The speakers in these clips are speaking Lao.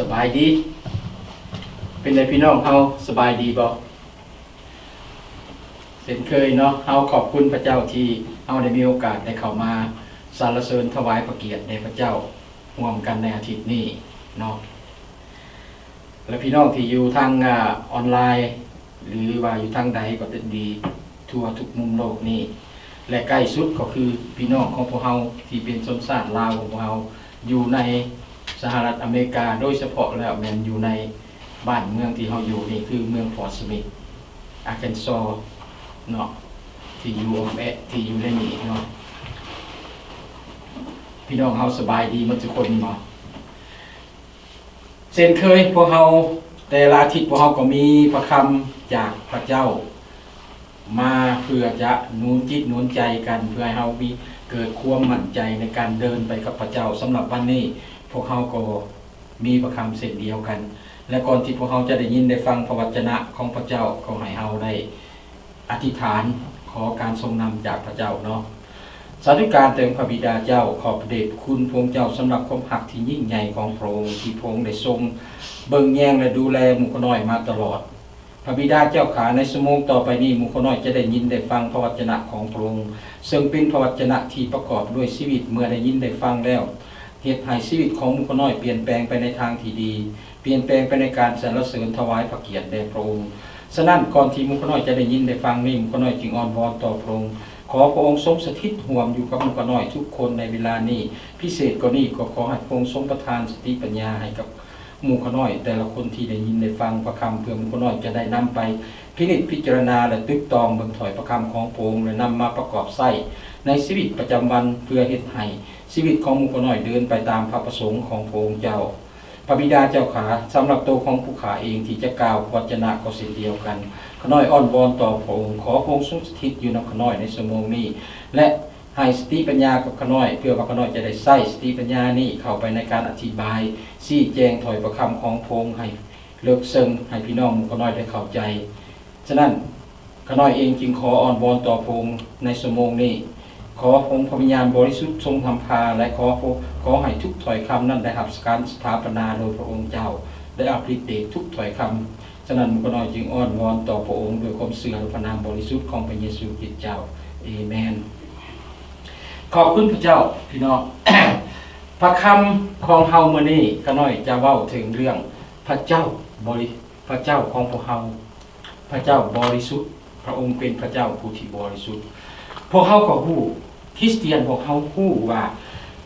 ສະບາຍດີ. ເປັນໃດພີ່ນ້ອງເຮົາ ສະບາຍດີບໍ່? ເຊັ່ນເຄີຍເນາະ, ເຮົາຂອບຄຸນພະເຈົ້າທີ່ເຮົາໄດ້ມີໂອກາດໄດ້ເຂົ້າມາສັນລະເສີນຖວາຍພະກຽດແດ່ພະເຈົ້າຮ່ວມກັນໃນອາທິດນີ້ເນາະ. ແລະ ພີ່ນ້ອງທີ່ຢູ່ທາງ ອາ ອອນລາຍ ຫຼືວ່າຢູ່ທາງໃດກໍດີ ທົ່ວທຸກມຸມໂລກນີ້ ແລະ ໃກ້ສຸດກໍຄືພີ່ນ້ອງຂອງພວກເຮົາທີ່ເປັນຊົນຊາດລາວຂອງພວກເຮົາ ຢູ່ໃນສະຫະລັດອາເມລິກາ, ໂດຍສະເພາະແລ້ວແມ່ນຢູ່ໃນບ້ານເມືອງທີ່ເຮົາຢູ່ນີ້ ຄືເມືອງຟອດສະມິດ ອາແກນຊໍເນາະ, ທີ່ຢູ່ອ້ອມແອະ ທີ່ຢູ່ໃນນີ້ເນາະ. ພີ່ນ້ອງເຮົາສະບາຍດີໝົດທຸກຄົນເນາະ? ເຊັ່ນເຄີຍ ພວກເຮົາ ແຕ່ລະອາທິດພວກເຮົາກໍມີພະຄຳຈາກພະເຈົ້າມາ ເພື່ອຈະໜູນຈິດໜູນໃຈກັນ ເພື່ອໃຫ້ເຮົາມີ ເກີດຄວາມໝັ້ນໃຈໃນການເດີນໄປກັບພະເຈົ້າ. ສຳລັບວັນນີ້ ພວກເຮົາກໍມີພະຄຳເຊັ່ນດຽວກັນ ແລະ ກ່ອນທີ່ພວກເຮົາຈະໄດ້ຍິນໄດ້ຟັງພະວັດຈະນະຂອງພະເຈົ້າ ຂໍໃຫ້ເຮົາໄດ້ ອະທິຖານຂໍການຊົງນຳຈາກພະເຈົ້າເນາະ. ສາທຸການແດ່ອົງພະບິດາເຈົ້າ, ຂອບພະເດດພະຄຸນພະອົງເຈົ້າສຳລັບຄວາມຮັກທີ່ຍິ່ງໃຫຍ່ຂອງພະອົງ ທີ່ພະອົງໄດ້ຊົງເບິ່ງແຍງ ແລະ ດູແລໝູ່ຂ້ານ້ອຍມາຕະຫຼອດ. ພະບິດາເຈົ້າຂ້າ, ໃນຊົ່ວໂມງຕໍ່ໄປນີ້ ໝູ່ຂ້ານ້ອຍຈະໄດ້ຍິນໄດ້ຟັງພະວັດຈະນະຂອງພະອົງ, ເຊິ່ງເປັນພະວັດຈະນະທີ່ປະກອບດ້ວຍຊີວິດ. ເມື່ອໄດ້ຍິນໄດ້ຟັງແລ້ວ, ເຮັດໃຫ້ຊີວິດຂອງໝູ່ຂ້ານ້ອຍປ່ຽນແປງໄປໃນທາງທີ່ດີ, ປ່ຽນແປງໄປໃນການສັນລະເສີນຖວາຍພະກຽດແດ່ພະອົງ. ສະນັ້ນ, ກ່ອນທີ່ໝູ່ຂ້ານ້ອຍຈະໄດ້ຍິນໄດ້ຟັງນີ້, ໝູ່ຂ້ານ້ອຍຈຶ່ງອ້ອນວອນຕໍ່ພະອົງ, ຂໍພະອົງຊົງສະຖິດຮ່ວມຢູ່ກັບໝູ່ຂ້ານ້ອຍທຸກຄົນໃນເວລານີ້. ພິເສດກວ່ານີ້, ກໍຂໍໃຫ້ພະອົງຊົງປະທານສະຕິປັນຍາໃຫ້ກັບໝູ່ຂ້ານ້ອຍແຕ່ລະຄົນທີ່ໄດ້ຍິນໄດ້ຟັງພະຄຳ, ເພື່ອໝູ່ຂ້ານ້ອຍຈະໄດ້ນຳໄປພິນິດພິຈາລະນາ ແລະ ຕຶກຕອງເບິ່ງຖ້ອຍພະຄຳຂອງພະອົງ ແລະ ນຳມາປະກອບໃຊ້ໃນຊີວິດປະຈຳວັນ, ເພື່ອເຮັດໃຫ້ ຊີວິດຂອງໝູ່ຂ້ານ້ອຍເດີນໄປຕາມພະປະສົງຂອງພະອົງເຈົ້າ. ພະບິດາເຈົ້າຂ້າ, ສຳລັບໂຕຂອງຜູ້ຂ້າເອງທີ່ຈະກ່າວພະວັດຈະນະກໍເຊັ່ນດຽວກັນ, ຂ້ານ້ອຍອ້ອນວອນຕໍ່ພະອົງ, ຂໍພະອົງຊົງສະຖິດຢູ່ນຳຂ້ານ້ອຍໃນຊົ່ວໂມງນີ້ ແລະ ໃຫ້ສະຕິປັນຍາກັບຂ້ານ້ອຍ, ເພື່ອວ່າຂ້ານ້ອຍຈະໄດ້ໃຊ້ສະຕິປັນຍານີ້ເຂົ້າໄປໃນການອະທິບາຍ, ຊີ້ແຈງຖ້ອຍພະຄຳຂອງພະອົງໃຫ້ເລິກເຊິ່ງ, ໃຫ້ພີ່ນ້ອງໝູ່ຂ້ານ້ອຍໄດ້ເຂົ້າໃຈ. ສະນັ້ນ, ຂ້ານ້ອຍເອງຈຶ່ງຂໍອ້ອນວອນຕໍ່ພະອົງໃນຊົ່ວໂມງນີ້, ຂໍອົງພະວິນຍານບໍລິສຸດຊົງນຳພາ ແລະ ຂໍ ຂໍໃຫ້ທຸກຖ້ອຍຄຳນັ້ນໄດ້ຮັບການສະຖາປະນາໂດຍພະອົງເຈົ້າ, ໄດ້ຮັບລິດເດດທຸກຖ້ອຍຄຳ. ສະນັ້ນ, ໝູ່ຂ້ານ້ອຍຈຶ່ງອ້ອນວອນຕໍ່ພະອົງດ້ວຍຄວາມເຊື່ອໃນພະນາມບໍລິສຸດຂອງພະເຢຊູຄຣິດເຈົ້າ. ເອເມນ. ຂອບຄຸນພະເຈົ້າ, ພີ່ນ້ອງ. ພະຄຳຂອງເຮົາມື້ນີ້, ຂ້ານ້ອຍຈະເວົ້າເຖິງເລື່ອງພະເຈົ້າບໍລິ ພະເຈົ້າຂອງພວກເຮົາ, ພະເຈົ້າບໍລິສຸດ, ພະອົງເປັນພະເຈົ້າຜູ້ທີ່ບໍລິສຸດ. ພວກເຮົາກໍຮູ້, ຄຣິສຕຽນພວກເຮົາຮູ້ວ່າ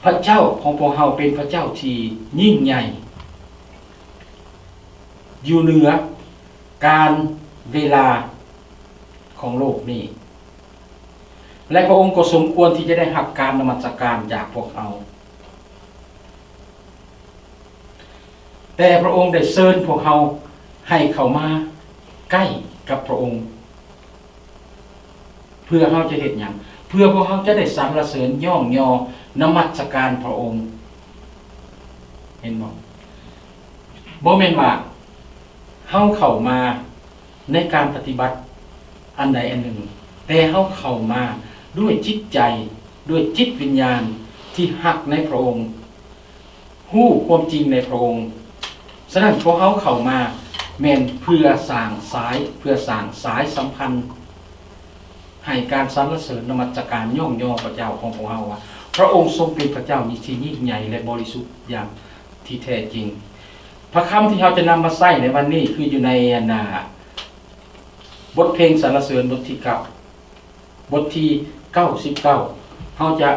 ພະເຈົ້າຂອງພວກເຮົາເປັນພະເຈົ້າທີ່ຍິ່ງໃຫຍ່, ຢູ່ເໜືອການເວລາຂອງໂລກນີ້ ແລະ ພະອົງກໍສົມຄວນທີ່ຈະໄດ້ຮັບການນະມັດສະການຈາກພວກເຮົາ. ແຕ່ພະອົງໄດ້ເຊີນພວກເຮົາໃຫ້ເຂົ້າມາໃກ້ກັບພະອົງ ເພື່ອເຮົາຈະເຮັດຫຍັງ? ເພື່ອພວກເຮົາຈະໄດ້ສັນລະເສີນຍ້ອງຍໍນະມັດສະການພະອົງ. ເຫັນບໍ່? ບໍ່ແມ່ນວ່າເຮົາເຂົ້າມາ ໃນການປະຕິບັດອັນໃດອັນໜຶ່ງ, ແຕ່ເຮົາເຂົ້າມາດ້ວຍຈິດໃຈ, ດ້ວຍຈິດວິນຍານທີ່ຮັກໃນພະອົງ, ຮູ້ຄວາມຈິງໃນພະອົງ. ສະນັ້ນ, ພວກເຮົາເຂົ້າມາແມ່ນເພື່ອສ້າງສາຍ, ເພື່ອສ້າງສາຍສຳພັນ ໃຫ້ການສັນລະເສີນນະມັດສະການຍ້ອງຍໍພະເຈົ້າຂອງພວກເຮົາວ່າ ພະອົງຊົງເປັນພະເຈົ້າທີ່ຍິ່ງໃຫຍ່ ແລະ ບໍລິສຸດຢ່າງທີ່ແທ້ຈິງ. ພະຄຳທີ່ເຮົາຈະນຳມາໃຊ້ໃນວັນນີ້ ຄືຢູ່ໃນອັນນ່າ ບົດເພງສັນລະເສີນບົດທີເກົ້າ, ບົດທີເກົ້າສິບເກົ້າ. ເຮົາຈະ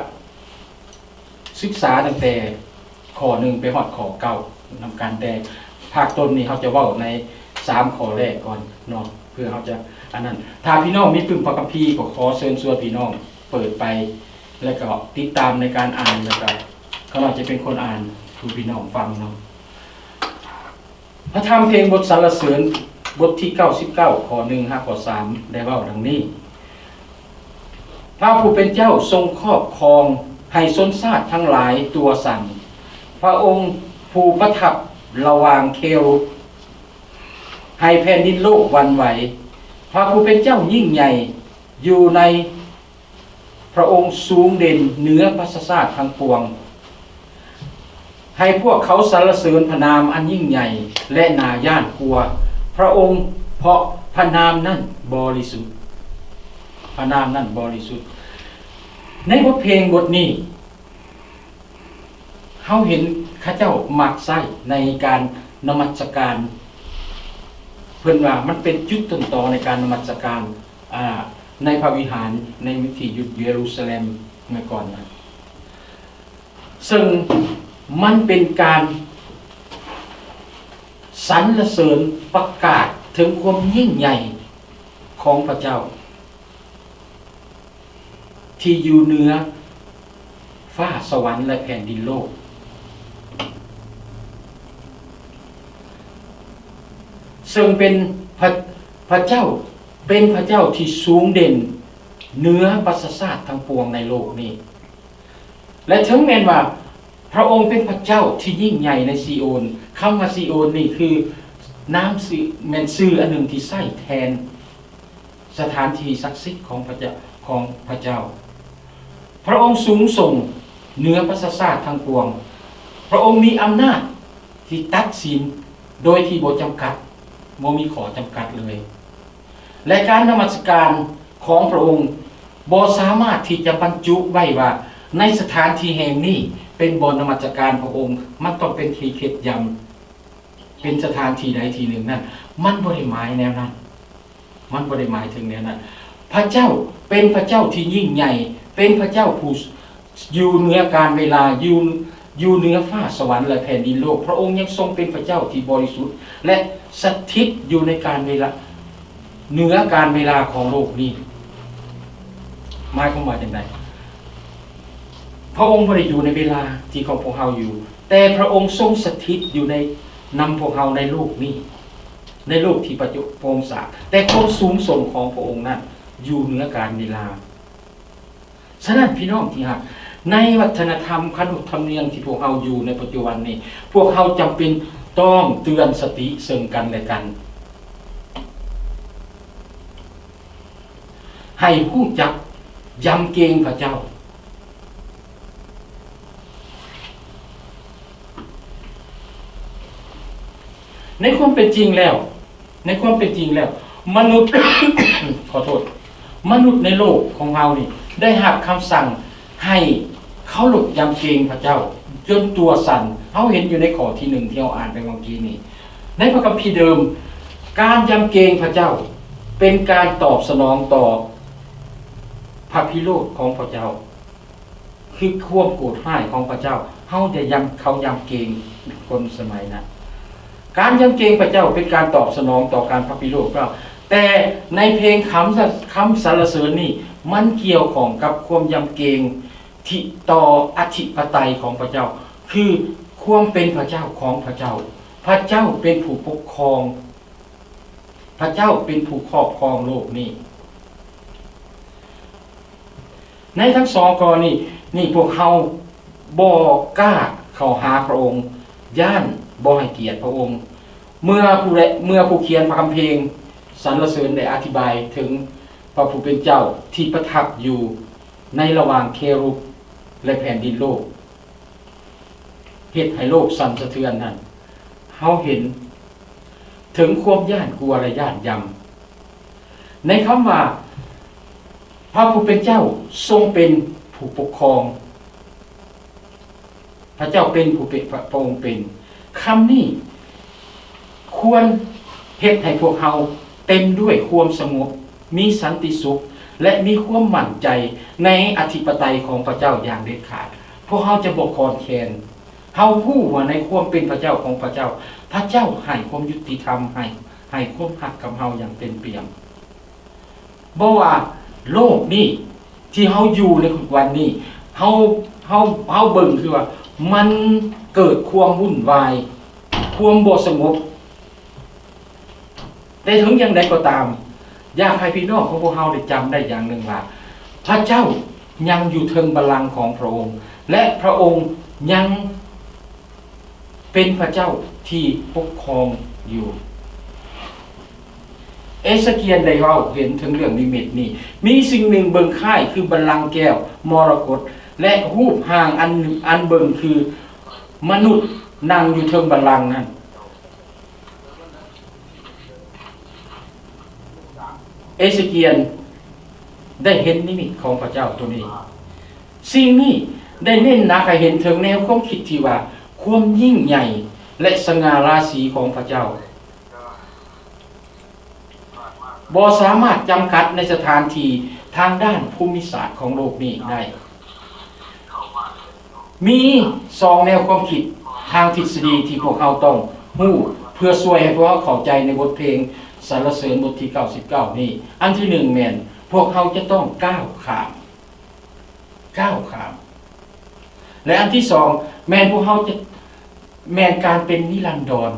ສຶກສາຕັ້ງແຕ່ ຂໍ້ໜຶ່ງໄປຮອດຂໍ້ເກົ້ານຳກັນ, ແຕ່ພາກຕົ້ນນີ້ເຮົາຈະເວົ້າໃນສາມຂໍ້ແລກກ່ອນເນາະ ເພື່ອເຮົາຈະອັນນັ້ນ. ຖ້າພີ່ນ້ອງມີປຶ້ມພະຄຳພີ ກໍຂໍເຊີນຊວນພີ່ນ້ອງເປີດໄປ ແລ້ວກໍຕິດຕາມໃນການອ່ານ, ແລ້ວກໍຂ້ານ້ອຍຈະເປັນຄົນອ່ານສູ່ພີ່ນ້ອງຟັງເນາະ. ພະທຳເພງບົດສັນລະເສີນ ບົດທີເກົ້າສິບເກົ້າ ຂໍ້ໜຶ່ງຫາຂໍ້ສາມ ໄດ້ເວົ້າດັ່ງນີ້: ພະຜູ້ເປັນເຈົ້າຊົງຄອບຄອງໃຫ້ຊົນຊາດທັງຫຼາຍຕົວສັ່ນ, ພະອົງຜູ້ປະທັບລະຫວ່າງເຄຣູບ ໃຫ້ແຜ່ນດິນໂລກຫວັ່ນໄຫວ. ພະຜູ້ເປັນເຈົ້າຍິ່ງໃຫຍ່ຢູ່ໃນ ພະອົງສູງເດັ່ນເໜືອປາສາດທັງປວງ. ໃຫ້ພວກເຂົາສັນລະເສີນພະນາມອັນຍິ່ງໃຫຍ່ ແລະ ໜ້າຢ້ານກົວພະອົງ, ເພາະພະນາມນັ້ນບໍລິສຸດ, ພະນາມນັ້ນບໍລິສຸດ. ໃນບົດເພງບົດນີ້ ເຮົາເຫັນເຂົາເຈົ້າມັກໃຊ້ໃນການນະມັດສະການ, ເພິ່ນວ່າມັນເປັນຈຸດຕົ້ນຕໍໃນການນະມັດສະການ, ອາ, ໃນພະວິຫານໃນທີ່ຢູ່ເຢຣູຊາແລັມເມື່ອກ່ອນນັ້ນ. ເຊິ່ງມັນເປັນການສັນລະເສີນປະກາດເຖິງຄວາມຍິ່ງໃຫຍ່ຂອງພະເຈົ້າ ທີ່ຢູ່ເໜືອຟ້າສະຫວັນ ແລະ ແຜ່ນດິນໂລກ, ເຊິ່ງເປັນພະ, ພະເຈົ້າ, ເປັນພະເຈົ້າທີ່ສູງເດັ່ນເໜືອປາສາຊາດທັງປວງໃນໂລກນີ້. ແລະ ເຖິງແມ່ນວ່າພະອົງເປັນພະເຈົ້າທີ່ຍິ່ງໃຫຍ່ໃນຊີໂອນ, ຄຳວ່າຊີໂອນນີ້ຄືນາມຊື່, ແມ່ນຊື່ອັນໜຶ່ງທີ່ໃຊ້ແທນສະຖານທີ່ສັກສິດຂອງພະເຈົ້າ, ຂອງພະເຈົ້າ. ພະອົງສູງສົ່ງເໜືອປາສາຊາດທັງປວງ. ພະອົງມີອຳນາດທີ່ຕັດສິນໂດຍທີ່ບໍ່ຈຳກັດ, ບໍ່ມີຂໍ້ຈຳກັດເລີຍ. ແລະ ການນະມັດສະການຂອງພະອົງບໍ່ສາມາດທີ່ຈະບັນຈຸໄວ້ວ່າ ໃນສະຖານທີ່ແຫ່ງນີ້ເປັນບ່ອນນະມັດສະການພະອົງ, ມັນຕ້ອງເປັນທີ່ເຂດຢຳ, ເປັນສະຖານທີ່ໃດທີ່ໜຶ່ງນັ້ນ, ມັນບໍ່ໄດ້ໝາຍແນວນັ້ນ, ມັນບໍ່ໄດ້ໝາຍເຖິງແນວນັ້ນ. ພະເຈົ້າເປັນພະເຈົ້າທີ່ຍິ່ງໃຫຍ່, ເປັນພະເຈົ້າຜູ້ ຢູ່ເໜືອການເວລາ, ຢູ່, ຢູ່ເໜືອຟ້າສະຫວັນ ແລະ ແຜ່ນດິນໂລກ. ພະອົງຍັງຊົງເປັນພະເຈົ້າທີ່ບໍລິສຸດ ແລະ ສະຖິດຢູ່ໃນການເວລາ, ເໜືອການເວລາຂອງໂລກນີ້. ໝາຍຄວາມວ່າຈັ່ງໃດ? ພະອົງບໍ່ໄດ້ຢູ່ໃນເວລາທີ່ຂອງພວກເຮົາຢູ່, ແຕ່ພະອົງຊົງສະຖິດຢູ່ໃນ, ນຳພວກເຮົາໃນໂລກນີ້, ໃນໂລກທີ່ພະ, ພະອົງສ້າງ, ແຕ່ຄວາມສູງສົ່ງຂອງພະອົງນັ້ນຢູ່ເໜືອການເວລາ. ສະນັ້ນ ພີ່ນ້ອງທີ່ຮັກ, ໃນວັດທະນະທຳຂະໜົບທຳນຽມທີ່ພວກເຮົາຢູ່ໃນປັດຈຸບັນນີ້, ພວກເຮົາຈຳເປັນຕ້ອງເຕືອນສະຕິເຊິ່ງກັນແລະກັນ ໃຫ້ຮູ້ຈັກຢຳເກງພະເຈົ້າ. ໃນຄວາມເປັນຈິງແລ້ວ, ໃນຄວາມເປັນຈິງແລ້ວ ມະນຸດ, ຂໍໂທດ, ມະນຸດໃນໂລກຂອງເຮົານີ້ໄດ້ຮັບຄຳສັ່ງໃຫ້ເຄົາລົບຢຳເກງພະເຈົ້າຈົນຕົວສັ່ນ. ເຮົາເຫັນຢູ່ໃນຂໍ້ທີໜຶ່ງທີ່ເຮົາອ່ານໄປຫວ່າງກີ້ນີ້ ໃນພະຄຳພີເດີມ, ການຢຳເກງພະເຈົ້າເປັນການຕອບສະໜອງຕໍ່ພະພິໂຣດຂອງພະເຈົ້າ. ຄືຄວາມໂກດຮ້າຍຂອງພະເຈົ້າ, ເຮົາໄດ້ຢຳ, ເຂົາຢຳເກງຄົນສະໄໝນັ້ນ. ການຢຳເກງພະເຈົ້າເປັນການຕອບສະໜອງຕໍ່ການພະພິໂຣດຂອງເຮົາ, ແຕ່ໃນເພງຄຳ, ຄຳສັນລະເສີນນີ້ ມັນກ່ຽວຂ້ອງກັບຄວາມຢຳເກງທີ່ຕໍ່ອະທິປະໄຕຂອງພະເຈົ້າ, ຄືຄວາມເປັນພະເຈົ້າຂອງພະເຈົ້າ. ພະເຈົ້າເປັນຜູ້ປົກຄອງ, ພະເຈົ້າເປັນຜູ້ຄອບຄອງໂລກນີ້. ໃນທັງສອງກໍລະນີນີ້ ພວກເຮົາບໍ່ກ້າເຂົ້າຫາພະອົງ, ຢ້ານບໍ່ໃຫ້ກຽດພະອົງ. ເມື່ອຜູ້ໃດ, ເມື່ອຜູ້ຂຽນພະຄຳເພງສັນລະເສີນໄດ້ອະທິບາຍເຖິງພະຜູ້ເປັນເຈົ້າທີ່ປະທັບຢູ່ໃນລະຫວ່າງເຄຣູບ ແລະ ແຜ່ນດິນໂລກ ເຮັດໃຫ້ໂລກສັ່ນສະເທືອນນັ້ນ, ເຮົາເຫັນເຖິງຄວາມຢ້ານກົວ ແລະ ຢ້ານຢຳ. ໃນຄຳວ່າ ພະຜູ້ເປັນເຈົ້າຊົງເປັນຜູ້ປົກຄອງ, ພະເຈົ້າເປັນຜູ້ເປັນ, ພະ, ພະອົງເປັນ, ຄຳນີ້ຄວນເຮັດໃຫ້ພວກເຮົາເຕັມດ້ວຍຄວາມສະຫງົບ, ມີສັນຕິສຸກ ແລະ ມີຄວາມໝັ້ນໃຈໃນອະທິປະໄຕຂອງພະເຈົ້າຢ່າງເດັດຂາດ. ພວກເຮົາຈະບໍ່ຄອນແຄນ. ເຮົາຮູ້ວ່າໃນຄວາມເປັນພະເຈົ້າຂອງພະເຈົ້າ, ພະເຈົ້າໃຫ້ຄວາມຍຸຕິທຳ, ໃຫ້, ໃຫ້ຄວາມຮັກກັບເຮົາຢ່າງເຕັມປ່ຽມ. ບໍ່ວ່າໂລກນີ້ທີ່ເຮົາຢູ່ໃນທຸກວັນນີ້, ເຮົາ, ເຮົາ, ເຮົາເບິ່ງຄືວ່າມັນເກີດຄວາມວຸ່ນວາຍ, ຄວາມບໍ່ສະຫງົບ. ແຕ່ເຖິງຢ່າງໃດກໍຕາມ, ຢາກໃຫ້ພີ່ນ້ອງຂອງພວກເຮົາໄດ້ຈຳໄດ້ຢ່າງໜຶ່ງວ່າ, ພະເຈົ້າຍັງຢູ່ເທິງບັນລັງຂອງພະອົງ, ແລະ ພະອົງຍັງເປັນພະເຈົ້າທີ່ປົກຄອງຢູ່. ເອສະກຽນໄດ້ເວົ້າເຫັນເຖິງເລື່ອງນິມິດນີ້, ມີສິ່ງໜຶ່ງເບິ່ງຄ້າຍຄືບັນລັງແກ້ວມໍລະກົດ ແລະ ຮູບຮ່າງອັນ, ອັນເບິ່ງຄື ມະນຸດນັ່ງຢູ່ເທິງບັນລັງນັ້ນ. ເອເສກຽນໄດ້ເຫັນນິມິດຂອງພະເຈົ້າໂຕນີ້. ສິ່ງນີ້ໄດ້ເນັ້ນໜັກໃຫ້ເຫັນເຖິງແນວຄວາມຄິດທີ່ວ່າ ຄວາມຍິ່ງໃຫຍ່ ແລະ ສະຫງ່າລາສີຂອງພະເຈົ້າ ບໍ່ສາມາດຈຳກັດໃນສະຖານທີ່ທາງດ້ານພູມິສາດຂອງໂລກນີ້ໄດ້. ມີສອງແນວຄວາມຄິດທາງທິດສະດີທີ່ພວກເຮົາຕ້ອງຮູ້ ເພື່ອຊ່ວຍໃຫ້ພວກເຮົາເຂົ້າໃຈໃນບົດເພງສັນລະເສີນບົດທີເກົ້າສິບເກົ້ານີ້. ອັນທີໜຶ່ງແມ່ນ ພວກເຮົາຈະຕ້ອງກ້າວຂ້າມ ກ້າວຂ້າມ ແລະ ອັນທີສອງແມ່ນພວກເຮົາຈະ ແມ່ນການເປັນນິລັນດອນ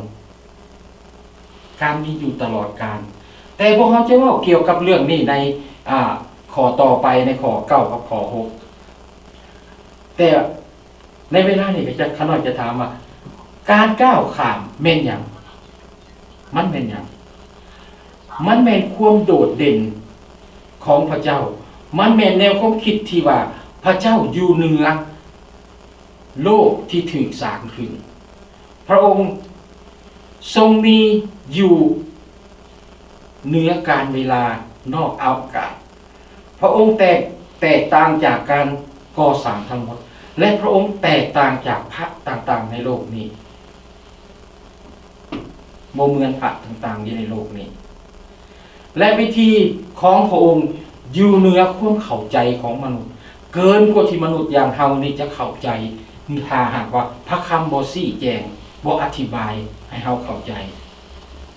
ການມີຢູ່ຕະຫຼອດການ. ແຕ່ພວກເຮົາຈະເວົ້າກ່ຽວກັບເລື່ອງນີ້ໃນ ອາ ຂໍ້ຕໍ່ໄປ ໃນຂໍ້ເກົ້າກັບຂໍ້ຫົກ. ແຕ່ໃນເວລານີ້ກໍຈະ ຂ້ານ້ອຍຈະຖາມວ່າ ການກ້າວຂ້າມແມ່ນຫຍັງ? ມັນແມ່ນຫຍັງ? ມັນແມ່ນຄວາມໂດດເດັ່ນຂອງພະເຈົ້າ. ມັນແມ່ນແນວຄວາມຄິດທີ່ວ່າພະເຈົ້າຢູ່ເໜືອໂລກທີ່ຖືກສ້າງຂຶ້ນ. ພະອົງຊົງມີຢູ່ເໜືອການເວລານອກອະວະກາດ. ພະອົງແຕກ ແຕກຕ່າງຈາກການກໍ່ສ້າງທັງໝົດ ແລະ ພະອົງແຕກຕ່າງຈາກພະຕ່າງໆໃນໂລກນີ້. ບໍ່ເໝືອນພະຕ່າງໆຢູ່ໃນໂລກນີ້ ແລະ ພິທີຂອງພະອົງຢູ່ເໜືອຄວາມເຂົ້າໃຈຂອງມະນຸດ ເກີນກວ່າທີ່ມະນຸດຢ່າງເຮົານີ້ຈະເຂົ້າໃຈ. ຖ້າຫາກວ່າພະຄຳບໍ່ຊີ້ແຈງ ບໍ່ອະທິບາຍໃຫ້ເຮົາເຂົ້າໃຈ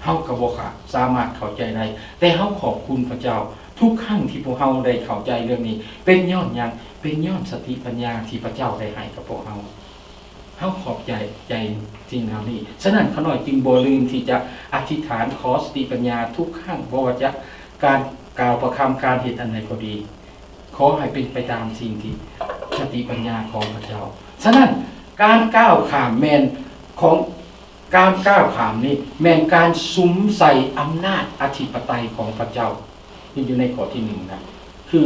ເຮົາກໍບໍ່ສາມາດເຂົ້າໃຈໄດ້. ແຕ່ເຮົາຂອບຄຸນພະເຈົ້າ ທຸກຄັ້ງທີ່ພວກເຮົາໄດ້ເຂົ້າໃຈເລື່ອງນີ້ ເປັນຍ້ອນຫຍັງ? ເປັນຍ້ອນສະຕິປັນຍາທີ່ພະເຈົ້າໄດ້ໃຫ້ກັບພວກເຮົາ. ເຮົາຂອບໃຈ ໃຈສິ່ງເຫຼົ່ານີ້. ສະນັ້ນ ຂ້ານ້ອຍຈຶ່ງບໍ່ລືມທີ່ຈະອະທິຖານຂໍສະຕິປັນຍາທຸກຄັ້ງ, ບໍ່ວ່າຈະການກ່າວພະຄຳ, ການເຮັດອັນໃດກໍດີ, ຂໍໃຫ້ເປັນໄປຕາມສິ່ງທີ່ສະຕິປັນຍາຂອງພະເຈົ້າ. ສະນັ້ນ ການກ້າວຂ້າມແມ່ນຂອງ ການກ້າວຂ້າມນີ້ແມ່ນການສຸມໃສ່ອຳນາດອະທິປະໄຕຂອງພະເຈົ້າ ທີ່ຢູ່ໃນຂໍ້ທີໜຶ່ງນະ ຄື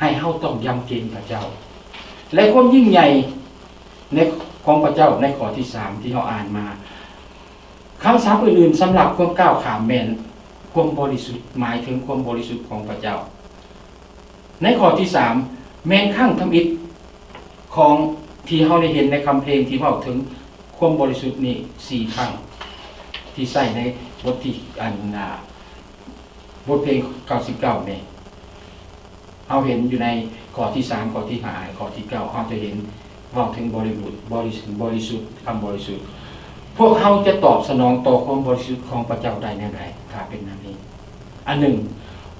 ໃຫ້ເຮົາຕ້ອງຢຳເກງພະເຈົ້າ ແລະ ຄວາມຍິ່ງໃຫຍ່ໃນ ຂອງພະເຈົ້າໃນຂໍ້ທີສາມທີ່ເຮົາອ່ານມາ. ຄຳສັບອື່ນໆສຳລັບຄວາມກ້າວຂ້າມແມ່ນຄວາມບໍລິສຸດ, ໝາຍເຖິງຄວາມບໍລິສຸດຂອງພະເຈົ້າ. ໃນຂໍ້ທີສາມ ແມ່ນຄັ້ງທຳອິດຂອງທີ່ເຮົາໄດ້ເຫັນໃນຄຳເພງທີ່ເວົ້າເຖິງຄວາມບໍລິສຸດນີ້ສີ່ຄັ້ງ ທີ່ໃຊ້ໃນບົດທີ່ ອັນ ອ່າ ບົດເພງເກົ້າສິບເກົ້ານີ້ ເຮົາເຫັນຢູ່ໃນຂໍ້ທີສາມ ຂໍ້ທີຫ້າ ຂໍ້ທີເກົ້າ ເຮົາຈະເຫັນເວົ້າເຖິງບໍລິບຸດ ບໍລິ ບໍລິສຸດ ຄຳບໍລິສຸດ. ພວກເຮົາຈະຕອບສະໜອງຕໍ່ຄວາມບໍລິສຸດຂອງພະເຈົ້າໄດ້ແນວໃດ ຖ້າເປັນແນວນີ້? ອັນໜຶ່ງ,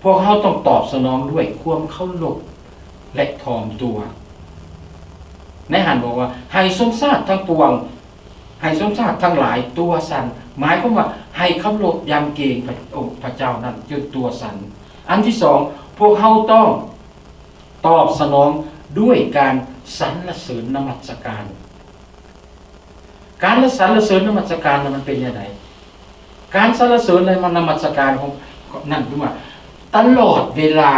ພວກເຮົາຕ້ອງຕອບສະໜອງດ້ວຍຄວາມເຄົາລົບ ແລະ ຖ່ອມຕົວ. ໃນຫັ້ນບອກວ່າ ໃຫ້ຊົນຊາດທັງປວງ ໃຫ້ຊົນຊາດທັງຫຼາຍຕົວສັ່ນ, ໝາຍຄວາມວ່າໃຫ້ເຄົາລົບຢຳເກງພະອົງພະເຈົ້ານັ້ນຈົນຕົວສັ່ນ. ອັນທີສອງ, ພວກເຮົາຕ້ອງຕອບສະໜອງດ້ວຍການສັນລະເສີນນະມັດສະການ. ການລະສັນລະເສີນນະມັດສະການນັ້ນມັນເປັນແນວໃດ? ການສັນລະເສີນ ແລະ ນະມັດສະການຂອງນັ້ນຄືວ່າຕະຫຼອດເວລາ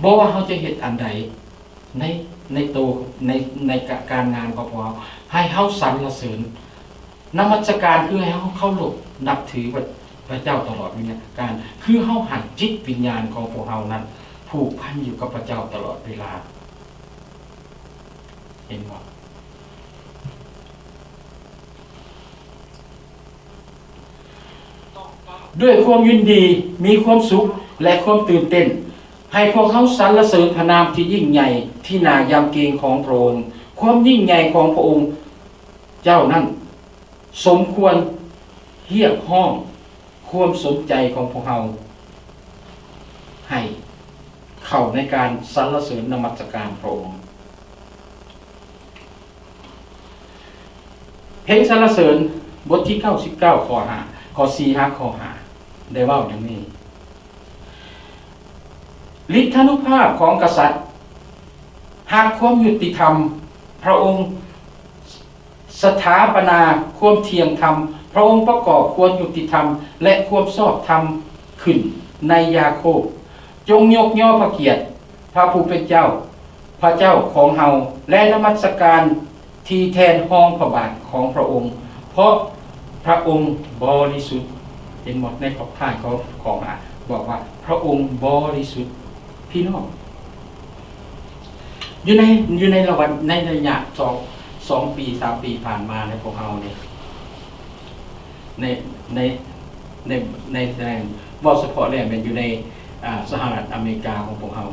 ບໍ່ວ່າເຮົາຈະເຮັດອັນໃດ ໃນ ໃນໂຕ ໃນ ໃນການງານຂອງພວກເຮົາ ໃຫ້ເຮົາສັນລະເສີນນະມັດສະການ ຄືໃຫ້ເຮົາເຄົາລົບນັບຖືພະ ພະເຈົ້າຕະຫຼອດເວລາການ ຄືເຮົາໃຫ້ຈິດວິນຍານຂອງພວກເຮົານັ້ນຜູກພັນຢູ່ກັບພະເຈົ້າຕະຫຼອດເວລາ. ເຫັນບໍ່? ດ້ວຍຄວາມຍິນດີ, ມີຄວາມສຸກ ແລະ ຄວາມຕື່ນເຕັ້ນ, ໃຫ້ພວກເຮົາສັນລະເສີນພະນາມທີ່ຍິ່ງໃຫຍ່ ທີ່ໜ້າຢຳເກງຂອງພະອົງ. ຄວາມຍິ່ງໃຫຍ່ຂອງພະອົງເຈົ້ານັ້ນສົມຄວນຮຽກຮ້ອງຄວາມສົນໃຈຂອງພວກເຮົາ ໃຫ້ເຂົ້າໃນການສັນລະເສີນນະມັດສະການພະອົງ. ເພງສັນລະເສີນ ບົດທີເກົ້າສິບເກົ້າ ຂໍ້ຫ້າ ຂໍ້ສີ່ຫາຂໍ້ຫ້າ ໄດ້ເວົ້າຢ່າງນີ້, ລິດທານຸພາບຂອງກະສັດຮັກຄວາມຍຸຕິທຳ, ພະອົງສະຖາປະນາຄວາມທ່ຽງທຳ, ພະອົງປະກອບຄວາມຍຸຕິທຳ ແລະ ຄວາມຊອບທຳຂຶ້ນໃນຢາໂຄບ. ຈົ່ງຍົກຍໍພະກຽດພະຜູ້ເປັນເຈົ້າ, ພະເຈົ້າຂອງເຮົາ ແລະ ນະມັດສະການ ທີ່ແທນຮອງພະບາດຂອງພະອົງ, ເພາະພະອົງບໍລິສຸດ. ເຫັນບໍ່? ໃນຂອບທ້າຍຂອງຂໍ້ຫ້າ ບອກວ່າ ພະອົງບໍລິສຸດ. ພີ່ນ້ອງ, ຢູ່ໃນ, ຢູ່ໃນລະຫວ່າງ, ໃນໄລຍະສອງ, ສອງປີ ສາມປີຜ່ານມາ ໃນພວກເຮົານີ້ ໃນ, ໃນ, ໃນ, ໃນ, ໃນ, ເວົ້າສະເພາະແລ້ວແມ່ນຢູ່ໃນ, ອາ, ສະຫະລັດອາເມລິກາຂອງພວກເຮົາ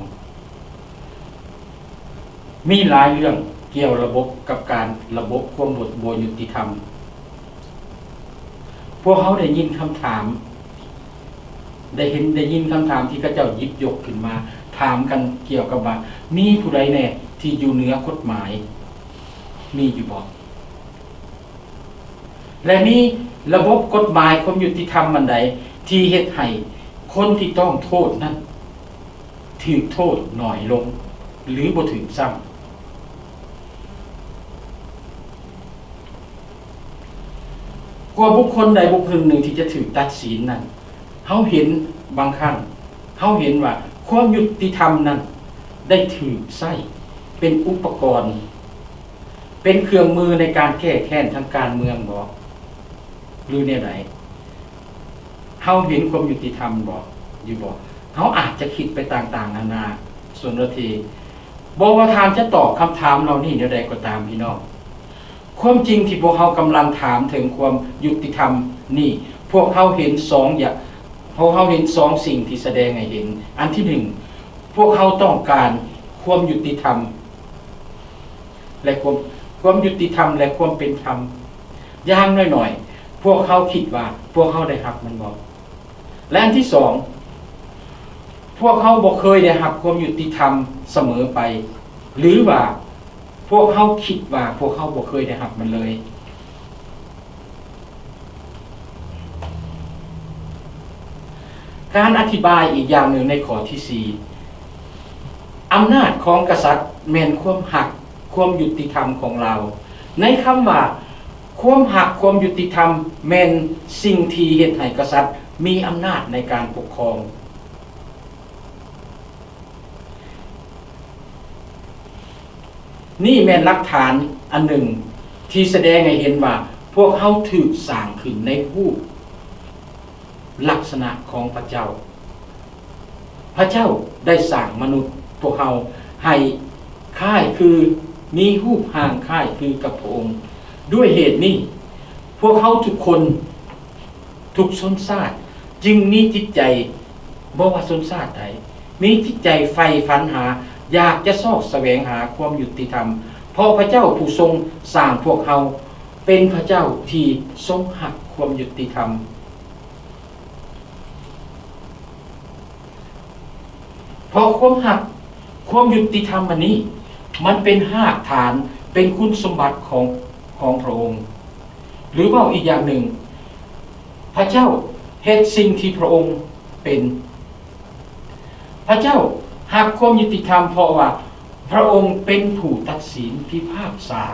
ມີຫຼາຍເລື່ອງກ່ຽວລະບົບກັບການລະບົບຄວາມບໍ່, ບໍ່ຍຸຕິທຳ. ພວກເຮົາໄດ້ຍິນຄຳຖາມ, ໄດ້ເຫັນ, ໄດ້ຍິນຄຳຖາມທີ່ເຂົາເຈົ້າຫຍິບຍົກຂຶ້ນມາຖາມກັນກ່ຽວກັບວ່າ ມີຜູ້ໃດແດ່ທີ່ຢູ່ເໜືອກົດໝາຍ? ມີຢູ່ບໍ່? ແລະ ມີລະບົບກົດໝາຍຄວາມຍຸຕິທຳອັນໃດທີ່ເຮັດໃຫ້ຄົນທີ່ຕ້ອງໂທດນັ້ນຖືກໂທດໜ້ອຍລົງ ຫຼື ບໍ່ຖືກຊ້ຳ ກວ່າບຸກຄົນໃດບຸກຄົນໜຶ່ງທີ່ຈະຖືກຕັດສິນນັ້ນ? ເຮົາເຫັນບາງຄັ້ງ ເຮົາເຫັນວ່າຄວາມຍຸຕິທຳນັ້ນໄດ້ຖືກໃຊ້ເປັນອຸປະກອນ ເປັນເຄື່ອງມືໃນການແກ້ແຄ້ນທາງການເມືອງບໍ ຫຼື ແນວໃດ? ເຮົາເຫັນຄວາມຍຸຕິທຳບໍ ຢູ່ບໍ? ເຮົາອາດຈະຄິດໄປຕ່າງໆນານາ ສ່ວນລະທີ ບໍ່ວ່າທ່ານຈະຕອບຄຳຖາມເຫຼົ່ານີ້ແນວໃດກໍຕາມ ພີ່ນ້ອງ, ຄວາມຈິງທີ່ພວກເຮົາກຳລັງຖາມເຖິງຄວາມຍຸຕິທຳນີ້ ພວກເຮົາເຫັນສອງຢ່າງ, ພວກເຮົາເຫັນສອງສິ່ງທີ່ສະແດງໃຫ້ເຫັນ. ອັນທີໜຶ່ງ, ພວກເຮົາຕ້ອງການຄວາມຍຸຕິທຳ ແລະ ຄວາມ, ຄວາມຍຸຕິທຳ ແລະ ຄວາມເປັນທຳ. ຢ່າງໜ້ອຍໆ ພວກເຮົາຄິດວ່າພວກເຮົາໄດ້ຮັບມັນບໍ່? ແລະ ອັນທີສອງ, ພວກເຮົາບໍ່ເຄີຍໄດ້ຮັບຄວາມຍຸຕິທຳສະເໝີໄປ ຫຼືວ່າພວກເຮົາຄິດວ່າພວກເຮົາບໍ່ເຄີຍໄດ້ຮັບມັນເລີຍ. ການອະທິບາຍອີກຢ່າງໜຶ່ງໃນຂໍ້ທີສີ່ ອຳນາດຂອງກະສັດແມ່ນຄວາມຮັກ, ຄວາມຍຸຕິທຳຂອງລາວ. ໃນຄຳວ່າຄວາມຮັກ, ຄວາມຍຸຕິທຳ ແມ່ນສິ່ງທີ່ເຮັດໃຫ້ກະສັດມີອຳນາດໃນການປົກຄອງ. ນີ້ແມ່ນຫຼັກຖານອັນໜຶ່ງທີ່ສະແດງໃຫ້ເຫັນວ່າພວກເຮົາຖືກສ້າງຂຶ້ນໃນຮູບລັກສະນະຂອງພະເຈົ້າ. ພະເຈົ້າໄດ້ສ້າງມະນຸດພວກເຮົາໃຫ້ຄ້າຍຄື, ມີຮູບຮ່າງຄ້າຍຄືກັບພະອົງ. ດ້ວຍເຫດນີ້, ພວກເຮົາທຸກຄົນ ທຸກຊົນຊາດຈຶ່ງມີຈິດໃຈ, ບໍ່ວ່າຊົນຊາດໃດ, ມີຈິດໃຈໃຝ່ຝັນຫາ, ຢາກຈະຊອກສະແຫວງຫາຄວາມຍຸຕິທຳ, ເພາະພະເຈົ້າຜູ້ຊົງສ້າງພວກເຮົາເປັນພະເຈົ້າທີ່ຊົງຮັກຄວາມຍຸຕິທຳ. ເພາະຄວາມຮັກ, ຄວາມຍຸຕິທຳອັນນີ້ ມັນເປັນຮາກຖານ, ເປັນຄຸນສົມບັດຂອງ, ຂອງພະອົງ. ຫຼືເວົ້າອີກຢ່າງໜຶ່ງ, ພະເຈົ້າເຮັດສິ່ງທີ່ພະອົງເປັນ. ພະເຈົ້າຮັກຄວາມຍຸຕິທຳ ເພາະວ່າພະອົງເປັນຜູ້ຕັດສິນ, ພິພາກສາ.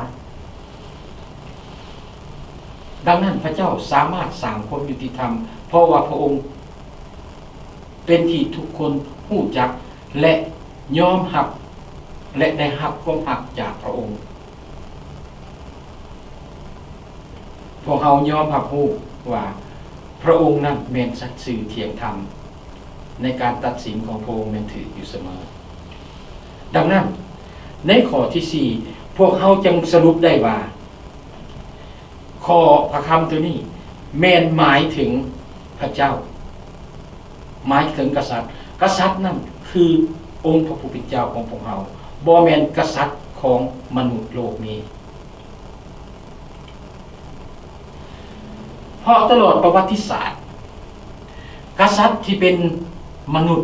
ດັ່ງນັ້ນ, ພະເຈົ້າສາມາດສ້າງຄວາມຍຸຕິທຳ ເພາະວ່າພະອົງ ເປັນທີ່ທຸກຄົນຮູ້ຈັກ ແລະ ຍອມຮັບ ແລະ ໄດ້ຮັບຄວາມຮັກຈາກພະອົງ. ພວກເຮົາຍອມຮັບຮູ້ວ່າພະອົງນັ້ນແມ່ນສັດຊື່ທ່ຽງທຳ, ໃນການຕັດສິນຂອງພະອົງແມ່ນຖືກຢູ່ສະເໝີ. ດັ່ງນັ້ນ, ໃນຂໍ້ທີສີ່ ພວກເຮົາຈຶ່ງສະຫຼຸບໄດ້ວ່າ ຂໍ້ພະຄຳໂຕນີ້ແມ່ນໝາຍເຖິງພະເຈົ້າ, ໝາຍເຖິງກະສັດ. ກະສັດນັ້ນຄືອົງພະຜູ້ເປັນເຈົ້າຂອງພວກເຮົາ, ບໍ່ແມ່ນກະສັດຂອງມະນຸດໂລກນີ້. ເພາະຕະຫຼອດປະຫວັດຕິສາດ, ກະສັດທີ່ເປັນມະນຸດ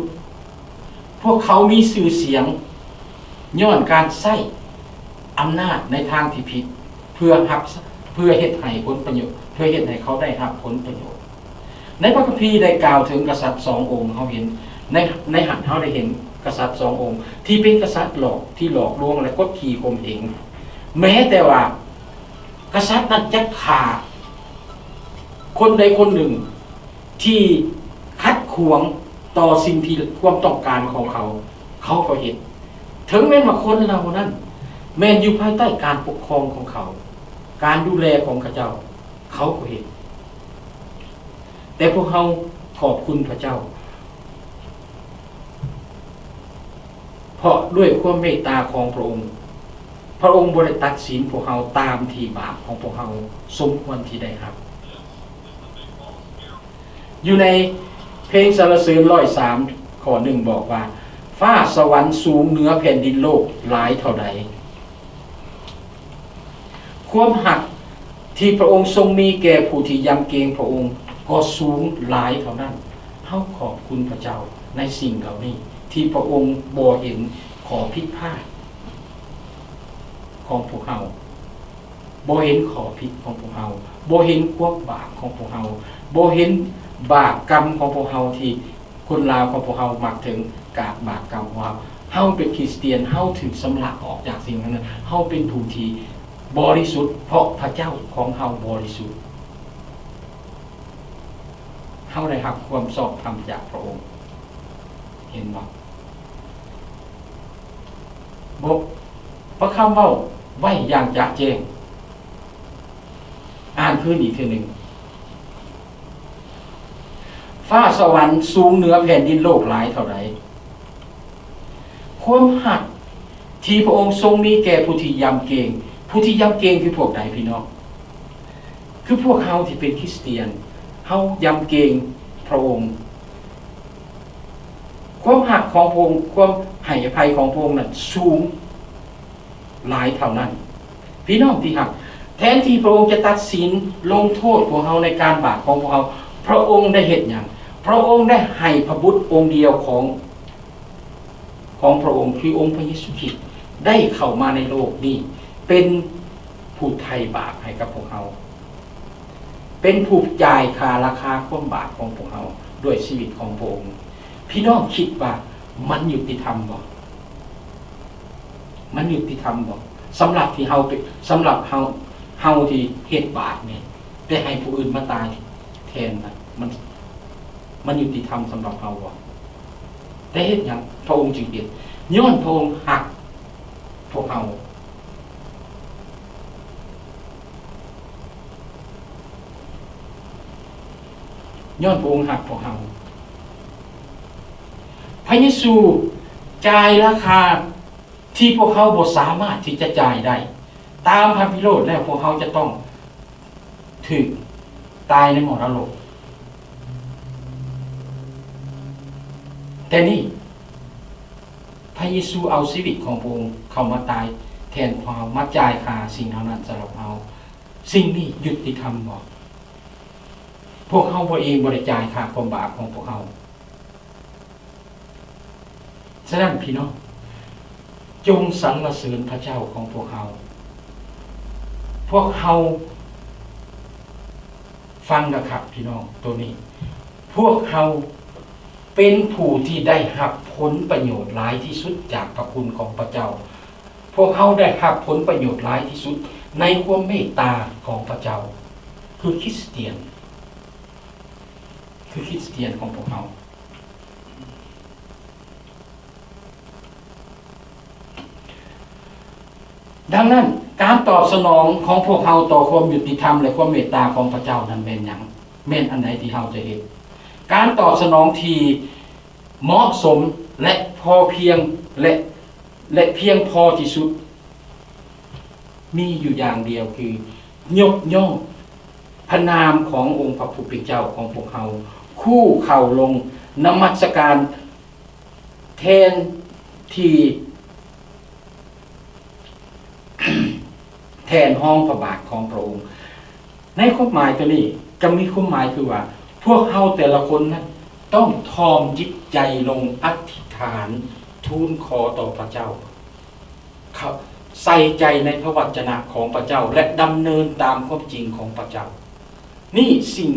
ພວກເຂົາມີຊື່ສຽງຍ້ອນການໃຊ້ອຳນາດໃນທາງທີ່ຜິດ ເພື່ອຮັບ, ເພື່ອເຮັດໃຫ້ຜົນປະໂຫຍດ, ເພື່ອເຮັດໃຫ້ເຂົາໄດ້ຮັບຜົນປະໂຫຍດ. ໃນພະຄຳພີໄດ້ກ່າວເຖິງກະສັດສອງອົງ, ເຮົາເຫັນໃນ, ໃນຫັ້ນເຮົາໄດ້ເຫັນກະສັດສອງອົງ ທີ່ເປັນກະສັດຫຼອກ, ທີ່ຫຼອກລວງ ແລະ ກົດຂີ່ຂົ່ມເຫງ. ແມ້ແຕ່ວ່າກະສັດນັ້ນຈະຂ້າຄົນໃດຄົນໜຶ່ງ ທີ່ຂັດຂວາງຕໍ່ສິ່ງທີ່ຄວາມຕ້ອງການຂອງເຂົາ, ເຂົາກໍເຮັດ. ເຖິງແມ່ນວ່າຄົນເຫຼົ່ານັ້ນ ແມ່ນຢູ່ພາຍໃຕ້ການປົກຄອງຂອງເຂົາ, ການດູແລຂອງເຂົາເຈົ້າ, ເຂົາກໍເຮັດ. ແຕ່ພວກເຮົາຂອບຄຸນພະເຈົ້າ, ເພາະດ້ວຍຄວາມເມດຕາຂອງພະອົງ, ພະອົງບໍ່ໄດ້ຕັດສິນພວກເຮົາຕາມທີ່ບາບຂອງພວກເຮົາສົມຄວນທີ່ໄດ້ຮັບ. ຢູ່ໃນເພງສັນລະເສີນຮ້ອຍສາມ ຂໍ້ໜຶ່ງບອກວ່າ, ຟ້າສະຫວັນສູງເໜືອແຜ່ນດິນໂລກຫຼາຍເທົ່າໃດ? ຄວາມຮັກທີ່ພະອົງຊົງມີແກ່ຜູ້ທີ່ຢຳເກງພະອົງກໍສູງຫຼາຍເທົ່ານັ້ນ. ເຮົາຂອບຄຸນພະເຈົ້າໃນສິ່ງເຫຼົ່ານີ້ ທີ່ພະອົງບໍ່ເຫັນຂໍ້ຜິດພາດຂອງພວກເຮົາ. ບໍ່ເຫັນຂໍ້ຜິດຂອງພວກເຮົາ, ບໍ່ເຫັນຄວາມບາບຂອງພວກເຮົາ, ບໍ່ເຫັນບາບກຳຂອງພວກເຮົາ ທີ່ຄົນລາວຂອງພວກເຮົາມັກເຖິງກາບບາບກຳຂອງເຮົາ. ເຮົາເປັນຄຣິສຕຽນ, ເຮົາຖືກຊຳລະອອກຈາກສິ່ງເຫຼົ່ານັ້ນ. ເຮົາເປັນຜູ້ທີ່ບໍລິສຸດ, ເພາະພະເຈົ້າຂອງເຮົາບໍລິສຸດ. ເຮົາໄດ້ຮັບຄວາມຊອບທຳຈາກພະອົງ. ເຫັນບໍ່? ບົດ ພະຄຳເວົ້າໄວ້ຢ່າງຈະແຈ້ງ. ອ່ານຄືນອີກເທື່ອໜຶ່ງ. ຟ້າສະຫວັນສູງເໜືອແຜ່ນດິນໂລກຫຼາຍເທົ່າໃດ? ຄວາມຮັກທີ່ພະອົງຊົງມີແກ່ຜູ້ທີ່ຢຳເກງ. ຜູ້ທີ່ຢຳເກງຄືພວກໃດ, ພີ່ນ້ອງ? ຄືພວກເຮົາທີ່ເປັນຄຣິສຕຽນ, ເຮົາຢຳເກງພະອົງ. ຄວາມຮັກຂອງພະອົງ, ຄວາມໃຫ້ອະໄພຂອງພະອົງນັ້ນສູງຫຼາຍເທົ່ານັ້ນ. ພີ່ນ້ອງທີ່ຮັກ, ແທນທີ່ພະອົງຈະຕັດສິນລົງໂທດພວກເຮົາໃນການບາບຂອງພວກເຮົາ, ພະອົງໄດ້ເຮັດຫຍັງ? ພະອົງໄດ້ໃຫ້ພະບຸດອົງດຽວຂອງ ຂອງພະອົງ ຄືອົງພະເຢຊູຄຣິດ ໄດ້ເຂົ້າມາໃນໂລກນີ້ ເປັນຜູ້ໄຖ່ບາບໃຫ້ກັບພວກເຮົາ, ເປັນຜູ້ຈ່າຍຄ່າລາຄາຄວາມບາບຂອງພວກເຮົາດ້ວຍຊີວິດຂອງພະອົງ. ພີ່ນ້ອງຄິດວ່າມັນຍຸຕິທຳບໍ່? ມັນຍຸຕິທຳບໍ່? ສຳລັບທີ່ເຮົາເປັນ, ສຳລັບເຮົາ, ເຮົາທີ່ເຮັດບາບນີ້ ແຕ່ໃຫ້ຜູ້ອື່ນມາຕາຍແທນນະ, ມັນ, ມັນຍຸຕິທຳສຳລັບເຮົາບໍ່? ແຕ່ເຮັດຫຍັງພະອົງຈຶ່ງເຮັດ? ຍ້ອນພະອົງຮັກພວກເຮົາ. ຍ້ອນພະອົງຮັກພວກເຮົາ. ພະເຢຊູຈ່າຍລາຄາທີ່ພວກເຮົາບໍ່ສາມາດທີ່ຈະຈ່າຍໄດ້. ຕາມພະພິໂຣດແລ້ວ ພວກເຮົາຈະຕ້ອງຖືກຕາຍໃນມໍລະດົກ. ແຕ່ນີ້ ພະເຢຊູເອົາຊີວິດຂອງພະອົງເຂົ້າມາຕາຍແທນພວກເຮົາ, ມາຈ່າຍຄ່າສິ່ງເຫຼົ່ານັ້ນສຳລັບເຮົາ. ສິ່ງນີ້ຍຸຕິທຳບໍ່? ພວກເຮົາບໍ່ເອງບໍ່ໄດ້ຈ່າຍຄ່າຄວາມບາບຂອງພວກເຮົາ. ສະນັ້ນພີ່ນ້ອງ, ຈົ່ງສັນລະເສີນພະເຈົ້າຂອງພວກເຮົາ. ພວກເຮົາ ຟັງນະຄັບພີ່ນ້ອງ, ໂຕນີ້ ພວກເຮົາເປັນຜູ້ທີ່ໄດ້ຮັບຜົນປະໂຫຍດຫຼາຍທີ່ສຸດຈາກພະຄຸນຂອງພະເຈົ້າ. ພວກເຮົາໄດ້ຮັບຜົນປະໂຫຍດຫຼາຍທີ່ສຸດໃນຄວາມເມດຕາຂອງພະເຈົ້າ. ຄືຄຣິສຕຽນ, ຄືຄຣິສຕຽນຂອງພວກເຮົາ. ດັ່ງນັ້ນ, ການຕອບສະໜອງຂອງພວກເຮົາຕໍ່ຄວາມຍຸຕິທຳ ແລະ ຄວາມເມດຕາຂອງພະເຈົ້ານັ້ນແມ່ນຫຍັງ? ແມ່ນອັນໃດທີ່ເຮົາຈະເຮັດ? ການຕອບສະໜອງທີ່ເໝາະສົມ ແລະ ພໍພຽງ ແລະ ແລະ ພຽງພໍທີ່ສຸດ ມີຢູ່ຢ່າງດຽວ ຄືຍົກຍ້ອງພະນາມຂອງອົງພະຜູ້ເປັນເຈົ້າຂອງພວກເຮົາ, ຄູ່ເຂົ່າລົງນະມັດສະການແທນທີ່ ແທນຮອງພະບາດຂອງພະອົງ. ໃນຄວາມໝາຍໂຕນີ້ກໍມີຄວາມໝາຍຄືວ່າ ພວກເຮົາແຕ່ລະຄົນນັ້ນຕ້ອງຖ່ອມຈິດໃຈລົງອະທິຖານທູນຂໍຕໍ່ພະເຈົ້າ, ໃສ່ໃຈໃນພະວັດຈະນະຂອງພະເຈົ້າ ແລະ ດຳເນີນຕາມຄວາມຈິງຂອງພະເຈົ້າ. ນີ້ສິ່ງ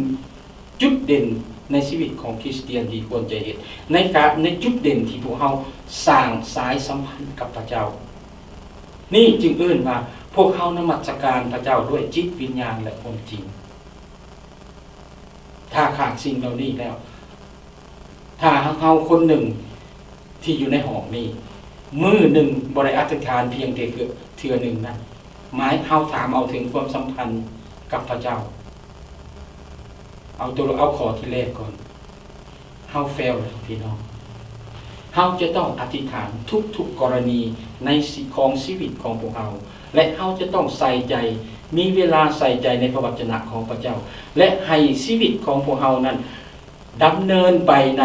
ຈຸດເດັ່ນໃນຊີວິດຂອງຄຣິສຕຽນທີ່ຄວນຈະເຮັດ ໃນການ, ໃນຈຸດເດັ່ນທີ່ພວກເຮົາສ້າງສາຍສຳພັນກັບພະເຈົ້າ. ນີ້ຈຶ່ງເອີ້ນວ່າພວກເຮົານະມັດສະການພະເຈົ້າດ້ວຍຈິດວິນຍານ ແລະ ຄວາມຈິງ. ຖ້າຂາດສິ່ງເຫຼົ່ານີ້ແລ້ວ, ຖ້າເຮົາຄົນໜຶ່ງທີ່ຢູ່ໃນຫ້ອງນີ້ ມື້ໜຶ່ງບໍ່ໄດ້ອະທິຖານພຽງແຕ່ເກືອ ເທື່ອໜຶ່ງນະ ໝາຍ ເຮົາຖາມເອົາເຖິງຄວາມສຳພັນກັບພະເຈົ້າ. ເອົາຕົວ ເອົາຂໍ້ທີແລກກ່ອນ. ເຮົາເຟວແລ້ວພີ່ນ້ອງ. ເຮົາຈະຕ້ອງອະທິຖານທຸກໆກໍລະນີໃນຊີ ຂອງຊີວິດຂອງພວກເຮົາ ແລະ ເຮົາຈະຕ້ອງໃສ່ໃຈ, ມີເວລາໃສ່ໃຈໃນພະວັດຈະນະຂອງພະເຈົ້າ ແລະ ໃຫ້ຊີວິດຂອງພວກເຮົານັ້ນດຳເນີນໄປໃນ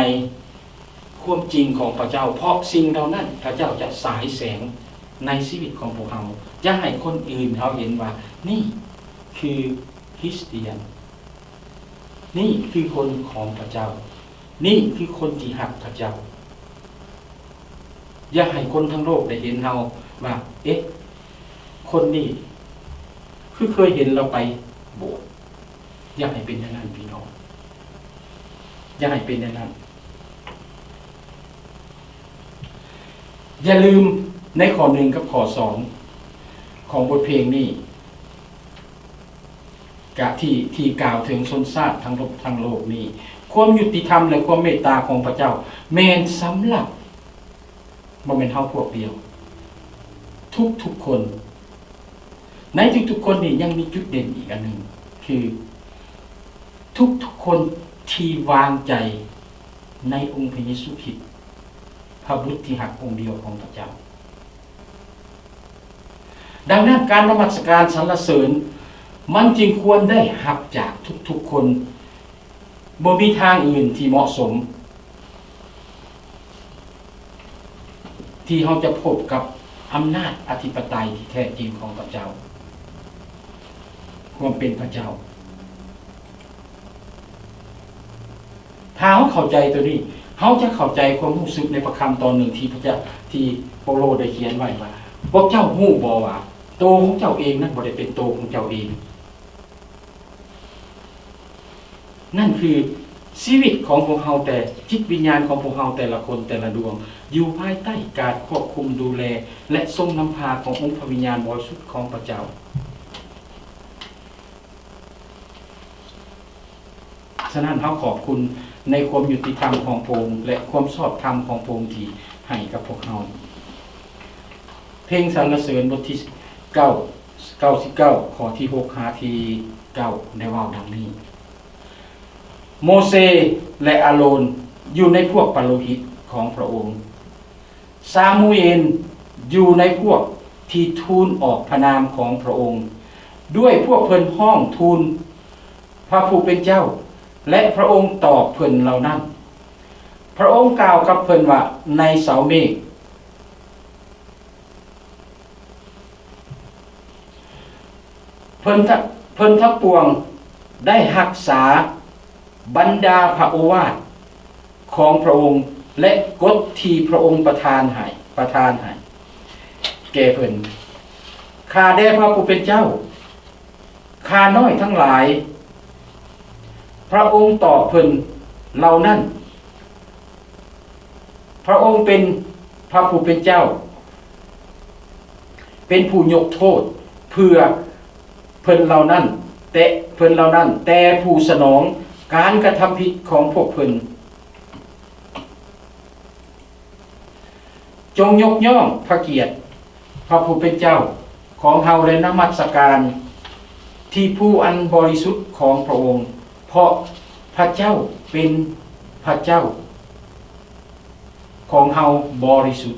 ຄວາມຈິງຂອງພະເຈົ້າ, ເພາະສິ່ງເຫຼົ່ານັ້ນພະເຈົ້າຈະສາຍແສງໃນຊີວິດຂອງພວກເຮົາ. ຢ່າໃຫ້ຄົນອື່ນເຮົາເຫັນວ່າ ນີ້ຄືຄຣິສຕຽນ. ນີ້ຄືຄົນຂອງພະເຈົ້າ. ນີ້ຄືຄົນທີ່ຮັກພະເຈົ້າ. ຢ່າໃຫ້ຄົນທັງໂລກໄດ້ເຫັນເຮົາວ່າ ເອະ ຄົນນີ້ຄືເຄີຍເຫັນລາວໄປໂບດ. ຢ່າໃຫ້ເປັນແນວນັ້ນພີ່ນ້ອງ. ຢ່າໃຫ້ເປັນແນວນັ້ນ. ຢ່າລືມໃນຂໍ້ໜຶ່ງກັບຂໍ້ສອງຂອງບົດເພງນີ້ ກະທີ່ ທີ່ກ່າວເຖິງຊົນຊາດທັງໂລກ ທັງໂລກນີ້, ຄວາມຍຸຕິທຳ ແລະ ຄວາມເມດຕາຂອງພະເຈົ້າແມ່ນສຳລັບ ບໍ່ແມ່ນເຮົາພວກດຽວ, ທຸກໆຄົນ. ໃນທຸກໆຄົນນີ້ຍັງມີຈຸດເດັ່ນອີກອັນໜຶ່ງ ຄືທຸກໆຄົນທີ່ວາງໃຈໃນອົງພະເຢຊູຄຣິດ, ພະບຸດທີ່ຮັກອົງດຽວຂອງພະເຈົ້າ. ດັ່ງນັ້ນ ການນະມັດສະການສັນລະເສີນ ມັນຈຶ່ງຄວນໄດ້ຮັບຈາກທຸກໆຄົນ. ບໍ່ມີທາງອື່ນທີ່ເໝາະສົມທີ່ເຮົາຈະພົບກັບອຳນາດອະທິປະໄຕທີ່ແທ້ຈິງຂອງພະເຈົ້າ, ຄວາມເປັນພະເຈົ້າ. ຖ້າເຮົາເຂົ້າໃຈໂຕນີ້, ເຮົາຈະເຂົ້າໃຈຄວາມຮູ້ສຶກໃນພະຄຳຕອນໜຶ່ງທີ່ພະເຈົ້າ, ທີ່ເປົາໂລໄດ້ຂຽນໄວ້ວ່າ, ພວກເຈົ້າຮູ້ບໍ່ວ່າໂຕຂອງເຈົ້າເອງນັ້ນບໍ່ໄດ້ເປັນໂຕຂອງເຈົ້າເອງ? ນັ້ນຄືຊີວິດຂອງພວກເຮົາ, ແຕ່ຈິດວິນຍານຂອງພວກເຮົາແຕ່ລະຄົນແຕ່ລະດວງ ຢູ່ພາຍໃຕ້ການຄວບຄຸມດູແລ ແລະ ຊົງນຳພາຂອງອົງພະວິນຍານບໍລິສຸດຂອງພະເຈົ້າ. ສະນັ້ນ ເຮົາຂອບຄຸນໃນຄວາມຍຸຕິທຳຂອງພະອົງ ແລະ ຄວາມຊອບທຳຂອງພະອົງທີ່ໃຫ້ກັບພວກເຮົາ. ເພງສັນລະເສີນບົດທີເກົ້າ ເກົ້າສິບເກົ້າ ຂໍ້ທີຫົກຫາທີເກົ້າ ໄດ້ເວົ້າດັ່ງນີ້, ໂມເຊ ແລະ ອາໂລນຢູ່ໃນພວກປະໂລຫິດຂອງພະອົງ, ຊາມູເອນຢູ່ໃນພວກທີ່ທູນອອກພະນາມຂອງພະອົງ, ດ້ວຍພວກເພິ່ນຮ້ອງທູນພະຜູ້ເປັນເຈົ້າ, ແລະ ພະອົງຕອບເພິ່ນເຫຼົ່ານັ້ນ. ພະອົງກ່າວກັບເພິ່ນວ່າ, ໃນເສົາເມກ ເພິ່ນທັງ ເພິ່ນທັງປວງໄດ້ຮັກສາບັນດາພະໂອວາດຂອງພະອົງ ແລະ ກົດທີ່ພະອົງປະທານໃຫ້, ປະທານໃຫ້ແກ່ເພິ່ນ. ຂ້າແດ່ພະຜູ້ເປັນເຈົ້າ, ຂ້ານ້ອຍທັງຫຼາຍ. ພະອົງຕອບເພິ່ນເຫຼົ່ານັ້ນ. ພະອົງເປັນພະຜູ້ເປັນເຈົ້າ, ເປັນຜູ້ຍົກໂທດເພື່ອເພິ່ນເຫຼົ່ານັ້ນ, ແຕ່ເພິ່ນເຫຼົ່ານັ້ນ, ແຕ່ຜູ້ສະໜອງການກະທຳຜິດຂອງພວກເພິ່ນ. ຈົ່ງຍົກຍ້ອງພະກຽດ ພະຜູ້ເປັນເຈົ້າຂອງເຮົາ ແລະ ນະມັດສະການທີ່ຜູ້ອັນບໍລິສຸດຂອງພະອົງ, ເພາະພະເຈົ້າເປັນພະເຈົ້າຂອງເຮົາບໍລິສຸດ.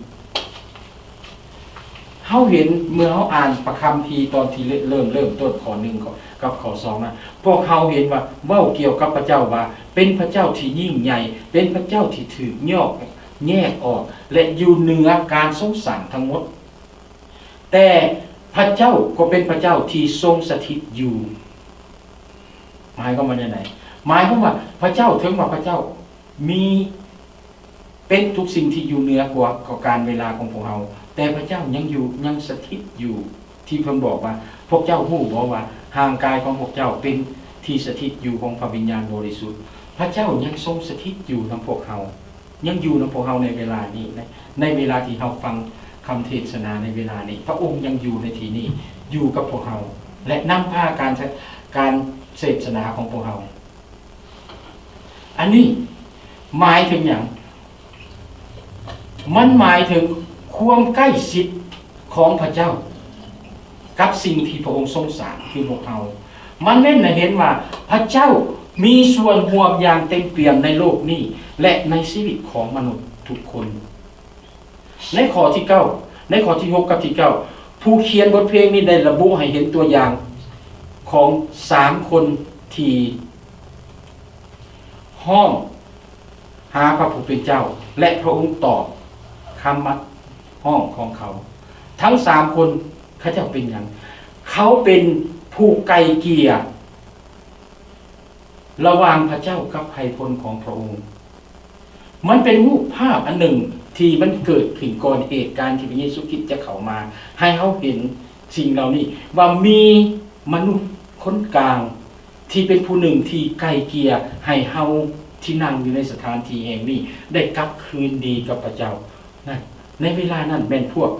ເຮົາເຫັນເມື່ອເຮົາອ່ານພະຄຳພີຕອນທີ່ເລີ່ມ, ເລີ່ມຕົ້ນຂໍ້ໜຶ່ງກັບຂໍ້ສອງນະ, ພວກເຮົາເຫັນວ່າເວົ້າກ່ຽວກັບພະເຈົ້າວ່າເປັນພະເຈົ້າທີ່ຍິ່ງໃຫຍ່, ເປັນພະເຈົ້າທີ່ຖືກຍອກ ແຍກອອກ ແລະ ຢູ່ເໜືອການຊົງສ້າງທັງໝົດ. ແຕ່ພະເຈົ້າກໍເປັນພະເຈົ້າທີ່ຊົງສະຖິດຢູ່. ໝາຍຄວາມວ່າແນວໃດ? ໝາຍຄວາມວ່າພະເຈົ້າ, ເຖິງວ່າພະເຈົ້າມີ ເປັນທຸກສິ່ງທີ່ຢູ່ເໜືອກວ່າ ກວ່າການເວລາຂອງພວກເຮົາ, ແຕ່ພະເຈົ້າຍັງຢູ່, ຍັງສະຖິດຢູ່. ທີ່ເພິ່ນບອກວ່າ, ພວກເຈົ້າຮູ້ບໍ່ວ່າຮ່າງກາຍຂອງພວກເຈົ້າເປັນທີ່ສະຖິດຢູ່ຂອງພະວິນຍານບໍລິສຸດ? ພະເຈົ້າຍັງຊົງສະຖິດຢູ່ນຳພວກເຮົາ. ຍັງຢູ່ນຳພວກເຮົາໃນເວລານີ້, ໃນ, ໃນເວລາທີ່ເຮົາຟັງຄຳເທດສະໜາໃນເວລານີ້, ພະອົງຍັງຢູ່ໃນທີ່ນີ້, ຢູ່ກັບພວກເຮົາ ແລະ ນຳພາການ, ການເທດສະໜາຂອງພວກເຮົາ. ອັນນີ້ໝາຍເຖິງຫຍັງ? ມັນໝາຍເຖິງຄວາມໃກ້ຊິດຂອງພະເຈົ້າ ກັບສິ່ງທີ່ພະອົງຊົງສ້າງຄືພວກເຮົາ. ມັນເນັ້ນໃຫ້ເຫັນວ່າພະເຈົ້າມີສ່ວນຮ່ວມຢ່າງເຕັມປ່ຽມໃນໂລກນີ້ ແລະ ໃນຊີວິດຂອງມະນຸດທຸກຄົນ. ໃນຂໍ້ທີເກົ້າ ໃນຂໍ້ທີຫົກກັບທີເກົ້າ ຜູ້ຂຽນບົດເພງນີ້ໄດ້ລະບຸໃຫ້ເຫັນຕົວຢ່າງຂອງສາມຄົນທີ່ ຮ້ອງຫາພະຜູ້ເປັນເຈົ້າ ແລະ ພະອົງຕອບຄຳຮ້ອງຂອງເຂົາ. ທັງສາມຄົນເຂົາເຈົ້າເປັນຫຍັງ? ເຂົາເປັນຜູ້ໄກ່ເກ່ຍລະຫວ່າງພະເຈົ້າກັບໄພພົນຂອງພະອົງ. ມັນເປັນຮູບພາບອັນໜຶ່ງທີ່ມັນເກີດຂຶ້ນກ່ອນເຫດການທີ່ພະເຢຊູຄຣິດຈະເຂົ້າມາ ໃຫ້ເຮົາເຫັນສິ່ງເຫຼົ່ານີ້ ວ່າມີມະນຸດຄົນກາງ ທີ່ເປັນຜູ້ໜຶ່ງທີ່ໄກ່ເກ່ຍໃຫ້ເຮົາທີ່ນັ່ງຢູ່ໃນສະຖານທີ່ແຫ່ງນີ້ ໄດ້ກັບຄືນດີກັບພະເຈົ້າ. ນັ້ນ ໃນເວລານັ້ນແມ່ນພວກ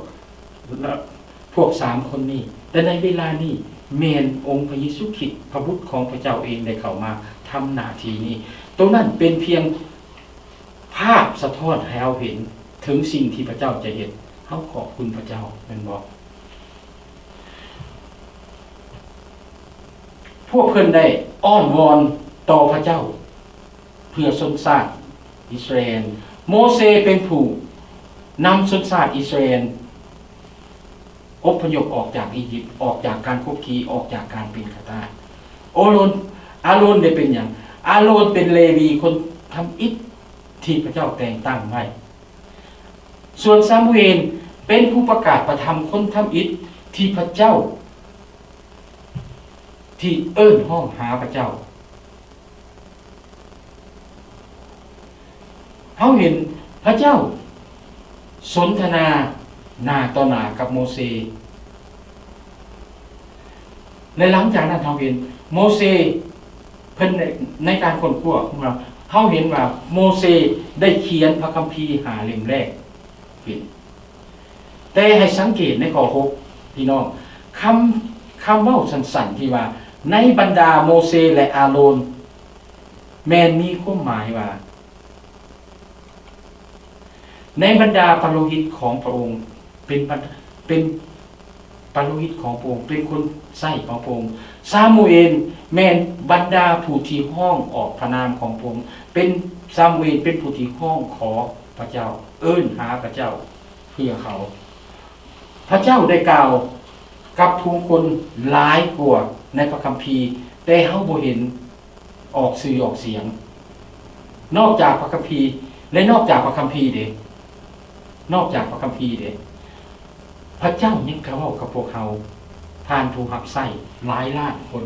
ພວກສາມຄົນນີ້, ແຕ່ໃນເວລານີ້ແມ່ນອົງພະເຢຊູຄຣິດ ພະບຸດຂອງພະເຈົ້າເອງໄດ້ເຂົ້າມາທຳໜ້າທີ່ນີ້. ໂຕນັ້ນເປັນພຽງພາບສະທ້ອນໃຫ້ເຮົາເຫັນເຖິງສິ່ງທີ່ພະເຈົ້າຈະເຮັດ. ເຮົາຂອບຄຸນພະເຈົ້າ ແມ່ນບໍ່? ພວກເພິ່ນໄດ້ອ້ອນວອນຕໍ່ພະເຈົ້າເພື່ອຊົນຊາດອິດສະຣາເອນ. ໂມເຊເປັນຜູ້ນຳຊົນຊາດອິດສະຣາເອນອົບພະຍົບອອກຈາກອີຢິບ, ອອກຈາກການຂົບຂີ່, ອອກຈາກການເປັນຂ້າທາດ. ໂອໂລນ, ອາໂລນໄດ້ເປັນຫຍັງ? ອາໂລນເປັນເລວີຄົນທຳອິດທີ່ພະເຈົ້າແຕ່ງຕັ້ງໄວ້. ສ່ວນຊາມູເອນເປັນຜູ້ປະກາດພະທຳຄົນທຳອິດທີ່ພະເຈົ້າ ທີ່ເອີ້ນຮ້ອງຫາພະເຈົ້າ. ເຮົາເຫັນພະເຈົ້າສົນທະນາໜ້າຕໍ່ໜ້າກັບໂມເຊ ແລະ ຫຼັງຈາກນັ້ນເຮົາເຫັນໂມເຊ ເພິ່ນໃນ ໃນການຄົ້ນຄວ້າຂອງເຮົາ ເຮົາເຫັນວ່າໂມເຊໄດ້ຂຽນພະຄຳພີຫ້າເຫຼັ້ມແລກຂຶ້ນ. ແຕ່ໃຫ້ສັງເກດໃນຂໍ້ຫົກ ພີ່ນ້ອງ, ຄຳ ຄຳເວົ້າສັ້ນໆທີ່ວ່າ ໃນບັນດາໂມເຊ ແລະ ອາໂລນ ແມ່ນມີຄວາມໝາຍວ່າ ໃນບັນດາປະໂລຫິດຂອງພະອົງ ເປັນບັນ ເປັນປະໂລຫິດຂອງພະອົງ, ເປັນຄົນໃຊ້ຂອງພະອົງ. ຊາມູເອນແມ່ນບັນດາຜູ້ທີ່ຮ້ອງອອກພະນາມຂອງພະອົງ, ເປັນ ຊາມູເອນເປັນຜູ້ທີ່ຮ້ອງຂໍພະເຈົ້າ, ເອີ້ນຫາພະເຈົ້າເພື່ອເຂົາ. ພະເຈົ້າໄດ້ກ່າວກັບຜູ້ຄົນຫຼາຍກວ່າໃນພະຄຳພີ, ແຕ່ເຮົາບໍ່ເຫັນ ອອກຊື່ອອກສຽງ ນອກຈາກພະຄຳພີ ແລະ ນອກຈາກພະຄຳພີເດ ນອກຈາກພະຄຳພີເດ ພະເຈົ້າຍັງກະເວົ້າກັບພວກເຮົາຜ່ານຜູ້ຮັບໃຊ້ຫຼາຍລ້ານຄົນ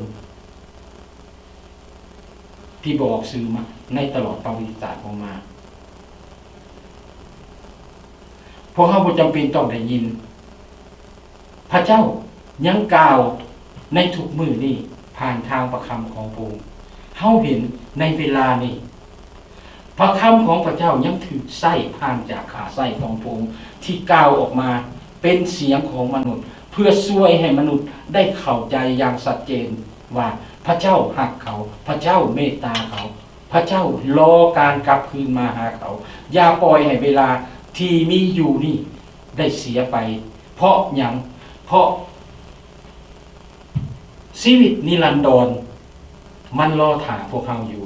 ທີ່ບໍ່ອອກຊື່ມາໃນຕະຫຼອດປະຫວັດຕິສາດຂອງມາ. ພວກເຮົາບໍ່ຈຳເປັນຕ້ອງໄດ້ຍິນ. ພະເຈົ້າຍັງກ່າວໃນທຸກມື້ນີ້ຜ່ານທາງພະຄຳຂອງພະອົງ. ເຮົາເຫັນໃນເວລານີ້ ພະຄຳຂອງພະເຈົ້າຍັງຖືກໃຊ້ຜ່ານຈາກຂ້າໃຊ້ຂອງພະອົງ ທີ່ກ່າວອອກມາເປັນສຽງຂອງມະນຸດ ເພື່ອຊ່ວຍໃຫ້ມະນຸດໄດ້ເຂົ້າໃຈຢ່າງຊັດເຈນວ່າພະເຈົ້າຮັກເຂົາ, ພະເຈົ້າເມດຕາເຂົາ. ພະເຈົ້າລໍການກັບຄືນມາຫາເຂົາ. ຢ່າປ່ອຍໃຫ້ເວລາທີ່ມີຢູ່ນີ້ໄດ້ເສຍໄປ. ເພາະຫຍັງ? ເພາະຊີວິດນິລັນດອນມັນລໍຖ້າພວກເຮົາຢູ່.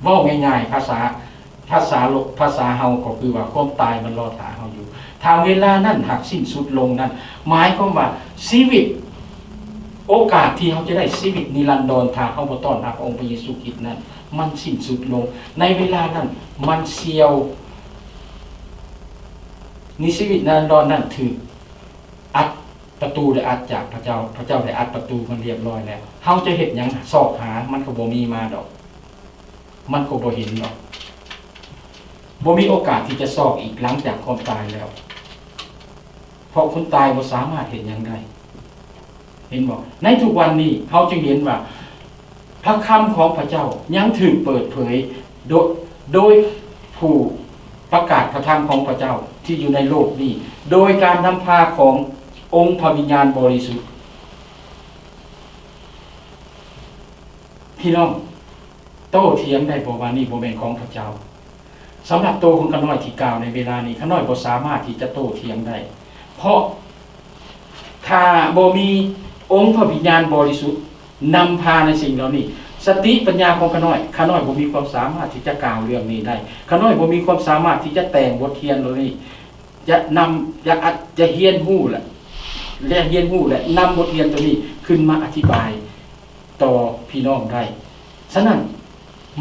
ເວົ້າງ່າຍໆ ພາສາ ພາສາໂລກ ພາສາເຮົາກໍຄືວ່າຄວາມຕາຍມັນລໍຖ້າເຮົາຢູ່. ຖ້າເວລານັ້ນຫາກສິ້ນສຸດລົງນັ້ນ ໝາຍຄວາມວ່າຊີວິດ ໂອກາດທີ່ເຮົາຈະໄດ້ຊີວິດນິລັນດອນ ຖ້າເຮົາບໍ່ຕ້ອນຮັບອົງພະເຢຊູຄຣິດນັ້ນ ມັນສິ້ນສຸດລົງ. ໃນເວລານັ້ນມັນສ່ຽວ ໃນຊີວິດນິລັນດອນນັ້ນຖືກອັດ ປະຕູໄດ້ອັດຈາກພະເຈົ້າ, ພະເຈົ້າໄດ້ອັດປະຕູມັນລຽບຮ້ອຍແລ້ວ. ເຮົາຈະເຮັດຫຍັງຊອກຫາ ມັນກໍບໍ່ມີມາດອກ, ມັນກໍບໍ່ເຫັນດອກ. ບໍ່ມີໂອກາດທີ່ຈະຊອກອີກຫຼັງຈາກຄວາມຕາຍແລ້ວ, ເພາະຄົນຕາຍບໍ່ສາມາດເຮັດຫຍັງໄດ້. ເຫັນບໍ່? ໃນທຸກວັນນີ້ເຮົາຈຶ່ງເຫັນວ່າ ພະຄຳຂອງພະເຈົ້າຍັງຖືກເປີດເຜີຍໂດ ໂດຍຜູ້ປະກາດພະທຳຂອງພະເຈົ້າທີ່ຢູ່ໃນໂລກນີ້ ໂດຍການນຳພາຂອງອົງພະວິນຍານບໍລິສຸດ. ພີ່ນ້ອງ ໂຕ້ຖຽງໄດ້ບໍ່ວ່ານີ້ບໍ່ແມ່ນຂອງພະເຈົ້າ? ສຳລັບໂຕຂອງຂ້ານ້ອຍທີ່ກ່າວໃນເວລານີ້, ຂ້ານ້ອຍບໍ່ສາມາດທີ່ຈະໂຕ້ຖຽງໄດ້, ເພາະ ຖ້າບໍ່ມີອົງພະວິນຍານບໍລິສຸດນຳພາໃນສິ່ງເຫຼົ່ານີ້, ສະຕິປັນຍາຂອງຂ້ານ້ອຍ, ຂ້ານ້ອຍບໍ່ມີຄວາມສາມາດທີ່ຈະກ່າວເລື່ອງນີ້ໄດ້. ຂ້ານ້ອຍບໍ່ມີຄວາມສາມາດທີ່ຈະແຕ່ງບົດຮຽນເຫຼົ່ານີ້, ຈະນຳ, ຈະ, ຈະຮຽນຮູ້ ແລະ ແລະຮຽນຮູ້ ແລະ ນຳບົດຮຽນໂຕນີ້ຂຶ້ນມາອະທິບາຍຕໍ່ພີ່ນ້ອງໄດ້. ສະນັ້ນ,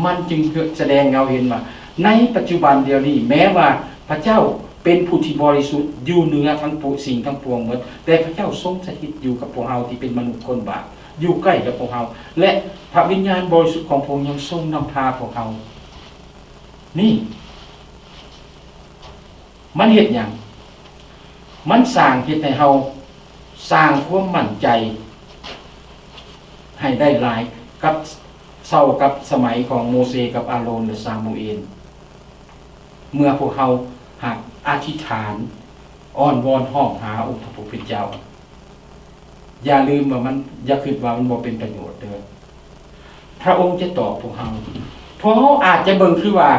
ມັນຈຶ່ງສະແດງໃຫ້ເຮົາເຫັນວ່າ ໃນປັດຈຸບັນດຽວນີ້, ແມ້ວ່າພະເຈົ້າເປັນຜູ້ທີ່ບໍລິສຸດຢູ່ເໜືອທັງປວງ, ສິ່ງທັງປວງໝົດ, ແຕ່ພະເຈົ້າຊົງສະຖິດຢູ່ກັບພວກເຮົາທີ່ເປັນມະນຸດຄົນບາບ, ຢູ່ໃກ້ກັບພວກເຮົາ ແລະ ພະວິນຍານບໍລິສຸດຂອງພະອົງຍັງຊົງນຳພາພວກເຮົາ. ນີ້ ມັນເຮັດຫຍັງ? ມັນສ້າງ, ເຮັດໃຫ້ເຮົາສ້າງຄວາມໝັ້ນໃຈໃຫ້ໄດ້ຫຼາຍກັບ, ເທົ່າກັບສະໄໝຂອງໂມເຊ ກັບອາໂລນ ແລະ ຊາມູເອນ, ເມື່ອພວກເຮົາຫາກອະທິຖານ, ອ້ອນວອນຮ້ອງຫາອົງພະຜູ້ເປັນເຈົ້າ. ຢ່າລືມວ່າມັນ, ຢ່າຄິດວ່າມັນບໍ່ເປັນປະໂຫຍດເດີ້. ພະອົງຈະຕອບພວກເຮົາ. ພວກເຮົາອາດຈະເບິ່ງຄືວ່າ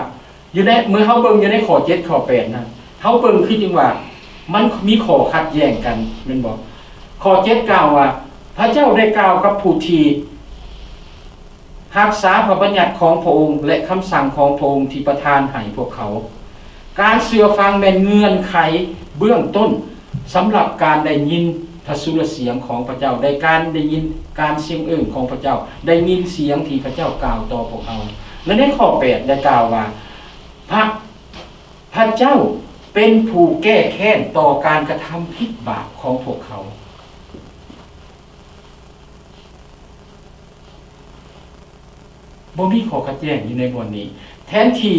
ຢູ່ໃນ, ເມື່ອເຮົາເບິ່ງຢູ່ໃນຂໍ້ເຈັດ ຂໍ້ແປດນັ້ນ, ເຮົາເບິ່ງຄືຈັ່ງວ່າມັນມີຂໍ້ຂັດແຍ້ງກັນ, ແມ່ນບໍ່? ຂໍ້ເຈັດກ່າວວ່າ, ພະເຈົ້າໄດ້ກ່າວກັບຜູ້ທີ່ ຮັກສາພະບັນຍັດຂອງພະອົງ ແລະ ຄຳສັ່ງຂອງພະອົງທີ່ປະທານໃຫ້ພວກເຂົາ. ການເຊື່ອຟັງແມ່ນເງື່ອນໄຂເບື້ອງຕົ້ນສຳລັບການໄດ້ຍິນພະສຸລະສຽງຂອງພະເຈົ້າ, ໄດ້ການໄດ້ຍິນການສຽງເອີ້ນຂອງພະເຈົ້າ, ໄດ້ຍິນສຽງທີ່ພະເຈົ້າກ່າວຕໍ່ພວກເຮົາ. ແລະ ໃນຂໍ້ແປດໄດ້ກ່າວວ່າ, ພະ, ພະເຈົ້າເປັນຜູ້ແກ້ແຄ້ນຕໍ່ການກະທຳຜິດບາບຂອງພວກເຂົາ. ບໍ່ມີຂໍ້ຂັດແຍ້ງຢູ່ໃນບ່ອນນີ້. ແທນທີ່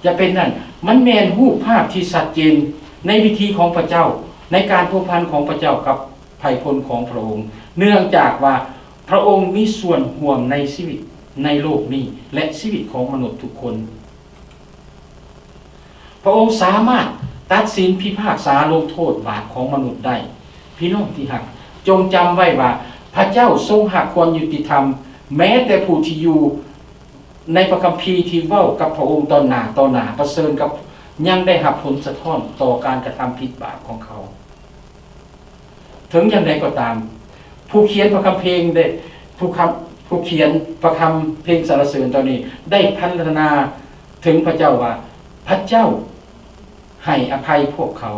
ຈະເປັນນັ້ນ, ມັນແມ່ນຮູບພາບທີ່ຊັດເຈນໃນວິທີຂອງພະເຈົ້າ, ໃນການພົວພັນຂອງພະເຈົ້າກັບໄພພົນຂອງພະອົງ, ເນື່ອງຈາກວ່າພະອົງມີສ່ວນຮ່ວມໃນຊີວິດໃນໂລກນີ້ ແລະ ຊີວິດຂອງມະນຸດທຸກຄົນ. ພະອົງສາມາດຕັດສິນພິພາກສາລົງໂທດບາບຂອງມະນຸດໄດ້. ພີ່ນ້ອງທີ່ຮັກ, ຈົ່ງຈຳໄວ້ວ່າພະເຈົ້າຊົງຮັກຄວາມຍຸຕິທຳ, ແມ້ແຕ່ຜູ້ທີ່ຢູ່ໃນພະຄຳພີທີ່ເວົ້າກັບພະອົງຕໍ່ໜ້າຕໍ່ໜ້າ, ປະເຊີນກັບ, ຍັງໄດ້ຮັບຜົນສະທ້ອນຕໍ່ການກະທຳຜິດບາບຂອງເຂົາ. ເຖິງຢ່າງໃດກໍຕາມ, ຜູ້ຂຽນພະຄຳເພງໄດ້, ຜູ້ຄຳ, ຜູ້ຂຽນພະຄຳເພງສັນລະເສີນຕອນນີ້ໄດ້ພັນລະນາເຖິງພະເຈົ້າວ່າ, ພະເຈົ້າໃຫ້ອະໄພພວກເຂົາ.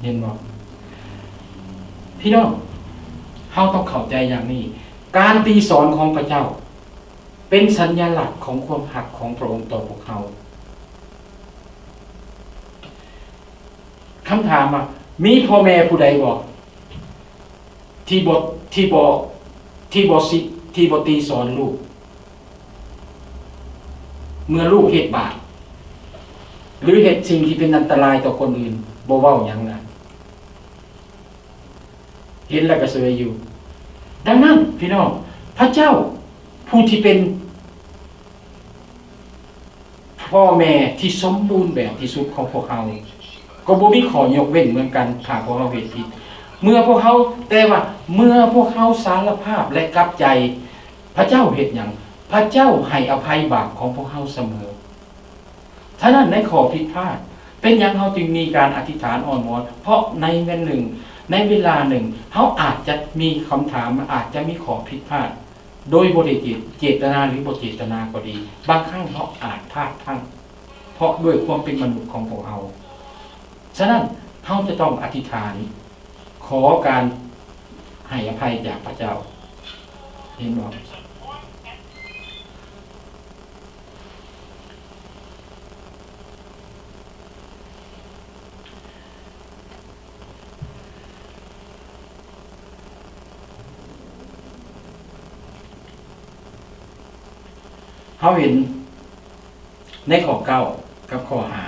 ເຫັນບໍ່? ພີ່ນ້ອງ, ເຮົາຕ້ອງເຂົ້າໃຈຢ່າງນີ້. ການຕີສອນຂອງພະເຈົ້າເປັນສັນຍະລັກຂອງຄວາມຮັກຂອງພະອົງຕໍ່ພວກເຮົາ. ຄຳຖາມວ່າ, ມີພໍ່ແມ່ຜູ້ໃດບໍ່ ທີ່ບໍ່, ທີ່ບໍ່, ທີ່ບໍ່ຊິ, ທີ່ບໍ່ຕີສອນລູກ ເມື່ອລູກເຮັດບາບ ຫຼື ເຮັດສິ່ງທີ່ເປັນອັນຕະລາຍຕໍ່ຄົນອື່ນ? ບໍ່ເວົ້າຫຍັງນະ. ເຫັນແລ້ວກໍເຊີຍຢູ່. ດັ່ງນັ້ນ, ພີ່ນ້ອງ, ພະເຈົ້າຜູ້ທີ່ເປັນ ພໍ່ແມ່ທີ່ສົມບູນແບບທີ່ສຸດຂອງພວກເຮົາ ກໍບໍ່ມີຂໍ້ຍົກເວັ້ນເໝືອນກັນ ຖ້າພວກເຮົາເຮັດຜິດ. ເມື່ອພວກເຮົາ, ແຕ່ວ່າເມື່ອພວກເຮົາສາລະພາບ ແລະ ກັບໃຈ, ພະເຈົ້າເຮັດຫຍັງ? ພະເຈົ້າໃຫ້ອະໄພບາບຂອງພວກເຮົາສະເໝີ. ສະນັ້ນ, ໃນຂໍ້ຜິດພາດ, ເປັນຫຍັງເຮົາຈຶ່ງມີການອະທິຖານອ້ອນວອນ? ເພາະໃນວັນໜຶ່ງ, ໃນເວລາໜຶ່ງ, ເຮົາອາດຈະມີຄຳຖາມ, ອາດຈະມີຂໍ້ຜິດພາດ. ໂດຍບໍ່ໄດ້ເຈ, ເຈດຕະນາ ຫຼື ບໍ່ເຈດຕະນາກໍດີ, ບາງຄັ້ງເຮົາອາດພາດພລັ້ງ ເພາະດ້ວຍຄວາມເປັນມະນຸດຂອງພວກເຮົາ. ສະນັ້ນ, ເຮົາຈະຕ້ອງອະທິຖານ ຂໍການໃຫ້ອະໄພຈາກພະເຈົ້າ. ເຫັນບໍ່? ເຮົາເຫັນໃນຂໍ້ເກົ້າກັບຂໍ້ຫ້າ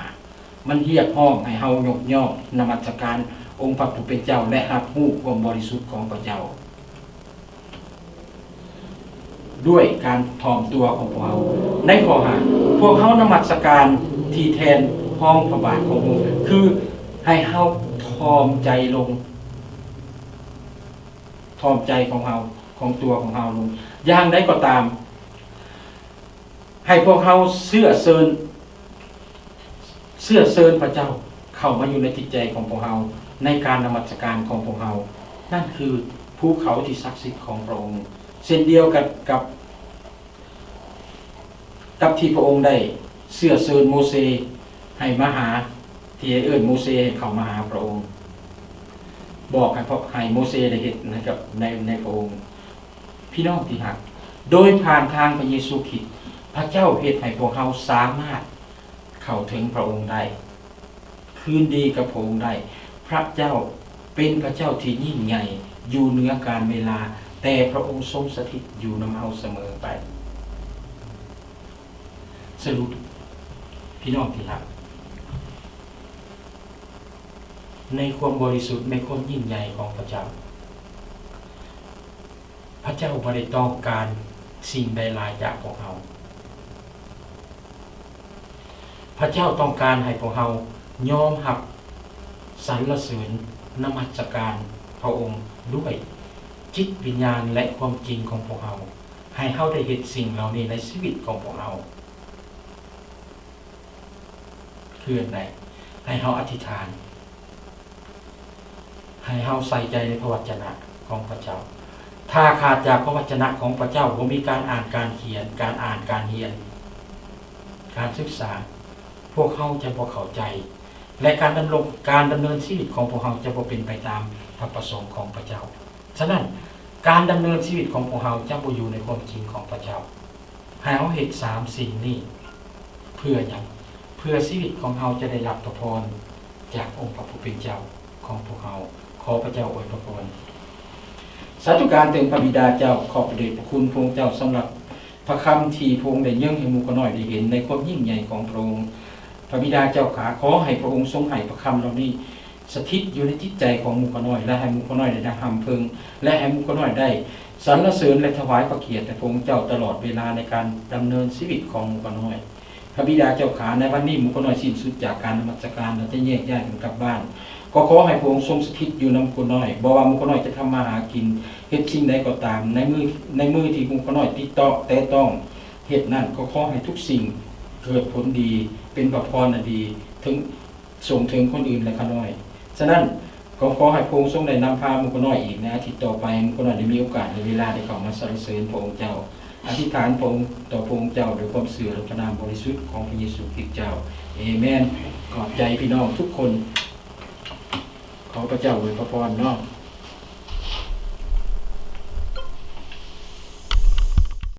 ມັນຮຽກຮ້ອງໃຫ້ເຮົາຍົກຍ້ອງນະມັດສະການອົງພະຜູ້ເປັນເຈົ້າ ແລະ ຮັບຮູ້ຄວາມບໍລິສຸດຂອງພະເຈົ້າ. ດ້ວຍການຖ່ອມຕົວຂອງພວກເຮົາ. ໃນຂໍ້ຫ້າ ພວກເຮົານະມັດສະການທີ່ແທ່ນຮອງພະບາດຂອງພະອົງ ຄືໃຫ້ເຮົາຖ່ອມໃຈລົງ, ຖ່ອມໃຈຂອງເຮົາ, ຂອງຕົວຂອງເຮົາລົງ. ຢ່າງໃດກໍຕາມ, ໃຫ້ພວກເຮົາເຊື້ອເຊີນ, ເຊື້ອເຊີນພະເຈົ້າເຂົ້າມາຢູ່ໃນຈິດໃຈຂອງພວກເຮົາ. ໃນການນະມັດສະການຂອງພວກເຮົາ, ນັ້ນຄືພູເຂົາທີ່ສັກສິດຂອງພະອົງ, ເຊັ່ນດຽວກັນກັບ ກັບທີ່ພະອົງໄດ້ເຊື້ອເຊີນໂມເຊໃຫ້ມາຫາ, ທີ່ໄດ້ເອີ້ນໂມເຊໃຫ້ເຂົ້າມາຫາພະອົງ, ບອກໃຫ້ພະ, ໃຫ້ໂມເຊໄດ້ເຮັດໃນກັບ, ໃນ, ໃນພະອົງ. ພີ່ນ້ອງທີ່ຮັກ, ໂດຍຜ່ານທາງພະເຢຊູຄຣິດ, ພະເຈົ້າເຮັດໃຫ້ພວກເຮົາສາມາດເຂົ້າເຖິງພະອົງໄດ້. ຄືນດີກັບພະອົງໄດ້. ພະເຈົ້າເປັນພະເຈົ້າທີ່ຍິ່ງໃຫຍ່ ຢູ່ເໜືອການເວລາ, ແຕ່ພະອົງຊົງສະຖິດຢູ່ນຳເຮົາສະເໝີໄປ. ສະຫຼຸບ, ພີ່ນ້ອງທີ່ຮັກ, ໃນຄວາມບໍລິສຸດ, ໃນຄວາມຍິ່ງໃຫຍ່ຂອງພະເຈົ້າ, ພະເຈົ້າບໍ່ໄດ້ຕ້ອງການສິ່ງໃດຫຼາຍຈາກພວກເຮົາ. ພະເຈົ້າຕ້ອງການໃຫ້ພວກເຮົາຍອມຮັບ, ສັນລະເສີນ, ນະມັດສະການພະອົງດ້ວຍຈິດວິນຍານ ແລະ ຄວາມຈິງຂອງພວກເຮົາ, ໃຫ້ເຮົາໄດ້ເຮັດສິ່ງເຫຼົ່ານີ້ໃນຊີວິດຂອງພວກເຮົາ. ຄືອັນໃດ? ໃຫ້ເຮົາອະທິຖານ, ໃຫ້ເຮົາໃສ່ໃຈໃນພະວັດຈະນະຂອງພະເຈົ້າ. ຖ້າຂາດຈາກພະວັດຈະນະຂອງພະເຈົ້າ, ບໍ່ມີການອ່ານການຂຽນ, ການອ່ານການຮຽນ, ການສຶກສາ, ພວກເຮົາຈະບໍ່ເຂົ້າໃຈ ແລະ ການດຳລົງ, ການດຳເນີນຊີວິດຂອງພວກເຮົາຈະບໍ່ເປັນໄປຕາມພະປະສົງຂອງພະເຈົ້າ. ສະນັ້ນ, ການດຳເນີນຊີວິດຂອງພວກເຮົາຈະບໍ່ຢູ່ໃນຄວາມຈິງຂອງພະເຈົ້າ. ໃຫ້ເຮົາເຮັດສາມສິ່ງນີ້ ເພື່ອຫຍັງ? ເພື່ອຊີວິດຂອງເຮົາຈະໄດ້ຮັບພະພອນຈາກອົງພະຜູ້ເປັນເຈົ້າຂອງພວກເຮົາ. ຂໍພະເຈົ້າອວຍພະພອນ. ສາທຸການເຖິງພະບິດາເຈົ້າ, ຂອບພະເດດພະຄຸນພະອົງເຈົ້າສຳລັບ ພະຄຳທີ່ພະອົງໄດ້ເຍີ້ງໃຫ້ໝູ່ຂ້ານ້ອຍໄດ້ເຫັນໃນຄວາມຍິ່ງໃຫຍ່ຂອງພະອົງ. ພະບິດາເຈົ້າຂ້າ, ຂໍໃຫ້ພະອົງຊົງໃຫ້ພະຄຳເຫຼົ່ານີ້ສະຖິດຢູ່ໃນຈິດໃຈຂອງໝູ່ຂ້ານ້ອຍ ແລະ ໃຫ້ໝູ່ຂ້ານ້ອຍໄດ້ຮັບຮຳເພິ່ງ ແລະ ໃຫ້ໝູ່ຂ້ານ້ອຍໄດ້ສັນລະເສີນ ແລະ ຖວາຍພະກຽດແດ່ພະອົງເຈົ້າຕະຫຼອດເວລາໃນການດຳເນີນຊີວິດຂອງໝູ່ຂ້ານ້ອຍ. ພະບິດາເຈົ້າຂ້າ, ໃນວັນນີ້ໝູ່ຂ້ານ້ອຍສິ້ນສຸດຈາກການນະມັດສະການ ແລະ ຈະແຍກຍ້າຍກັນກັບບ້ານ. ກໍຂໍໃຫ້ພະອົງຊົງສະຖິດຢູ່ນຳໝູ່ຂ້ານ້ອຍ, ບໍ່ວ່າໝູ່ຂ້ານ້ອຍຈະທຳມາຫາກິນ ເຮັດສິ່ງໃດກໍຕາມ, ໃນມື້, ໃນມື້ທີ່ໝູ່ຂ້ານ້ອຍຕິດຕໍ່ແຕະຕ້ອງເຮັດນັ້ນ, ກໍຂໍໃຫ້ທຸກສິ່ງເກີດຜົນດີ, ເປັນພະພອນອັນດີ, ເຖິງ, ສົ່ງເຖິງຄົນອື່ນ ແລະ ຂ້ານ້ອຍ. ສະນັ້ນ, ກໍຂໍໃຫ້ພະອົງຊົງໄດ້ນຳພາໝູ່ຂ້ານ້ອຍອີກໃນອາທິດຕໍ່ໄປ, ໝູ່ຂ້ານ້ອຍໄດ້ມີໂອກາດ ແລະ ເວລາໄດ້ເຂົ້າມາສັນລະເສີນພະອົງເຈົ້າ, ອະທິຖານພະອົງ, ຕໍ່ພະອົງເຈົ້າດ້ວຍຄວາມເຊື່ອ ໃນພະນາມບໍລິສຸດຂອງພະເຢຊູຄຣິດເຈົ້າ. ເອເມນ. ຂອບໃຈພີ່ນ້ອງທຸກຄົນ. ຂໍພະເຈົ້າອວຍພະພອນເນາະ.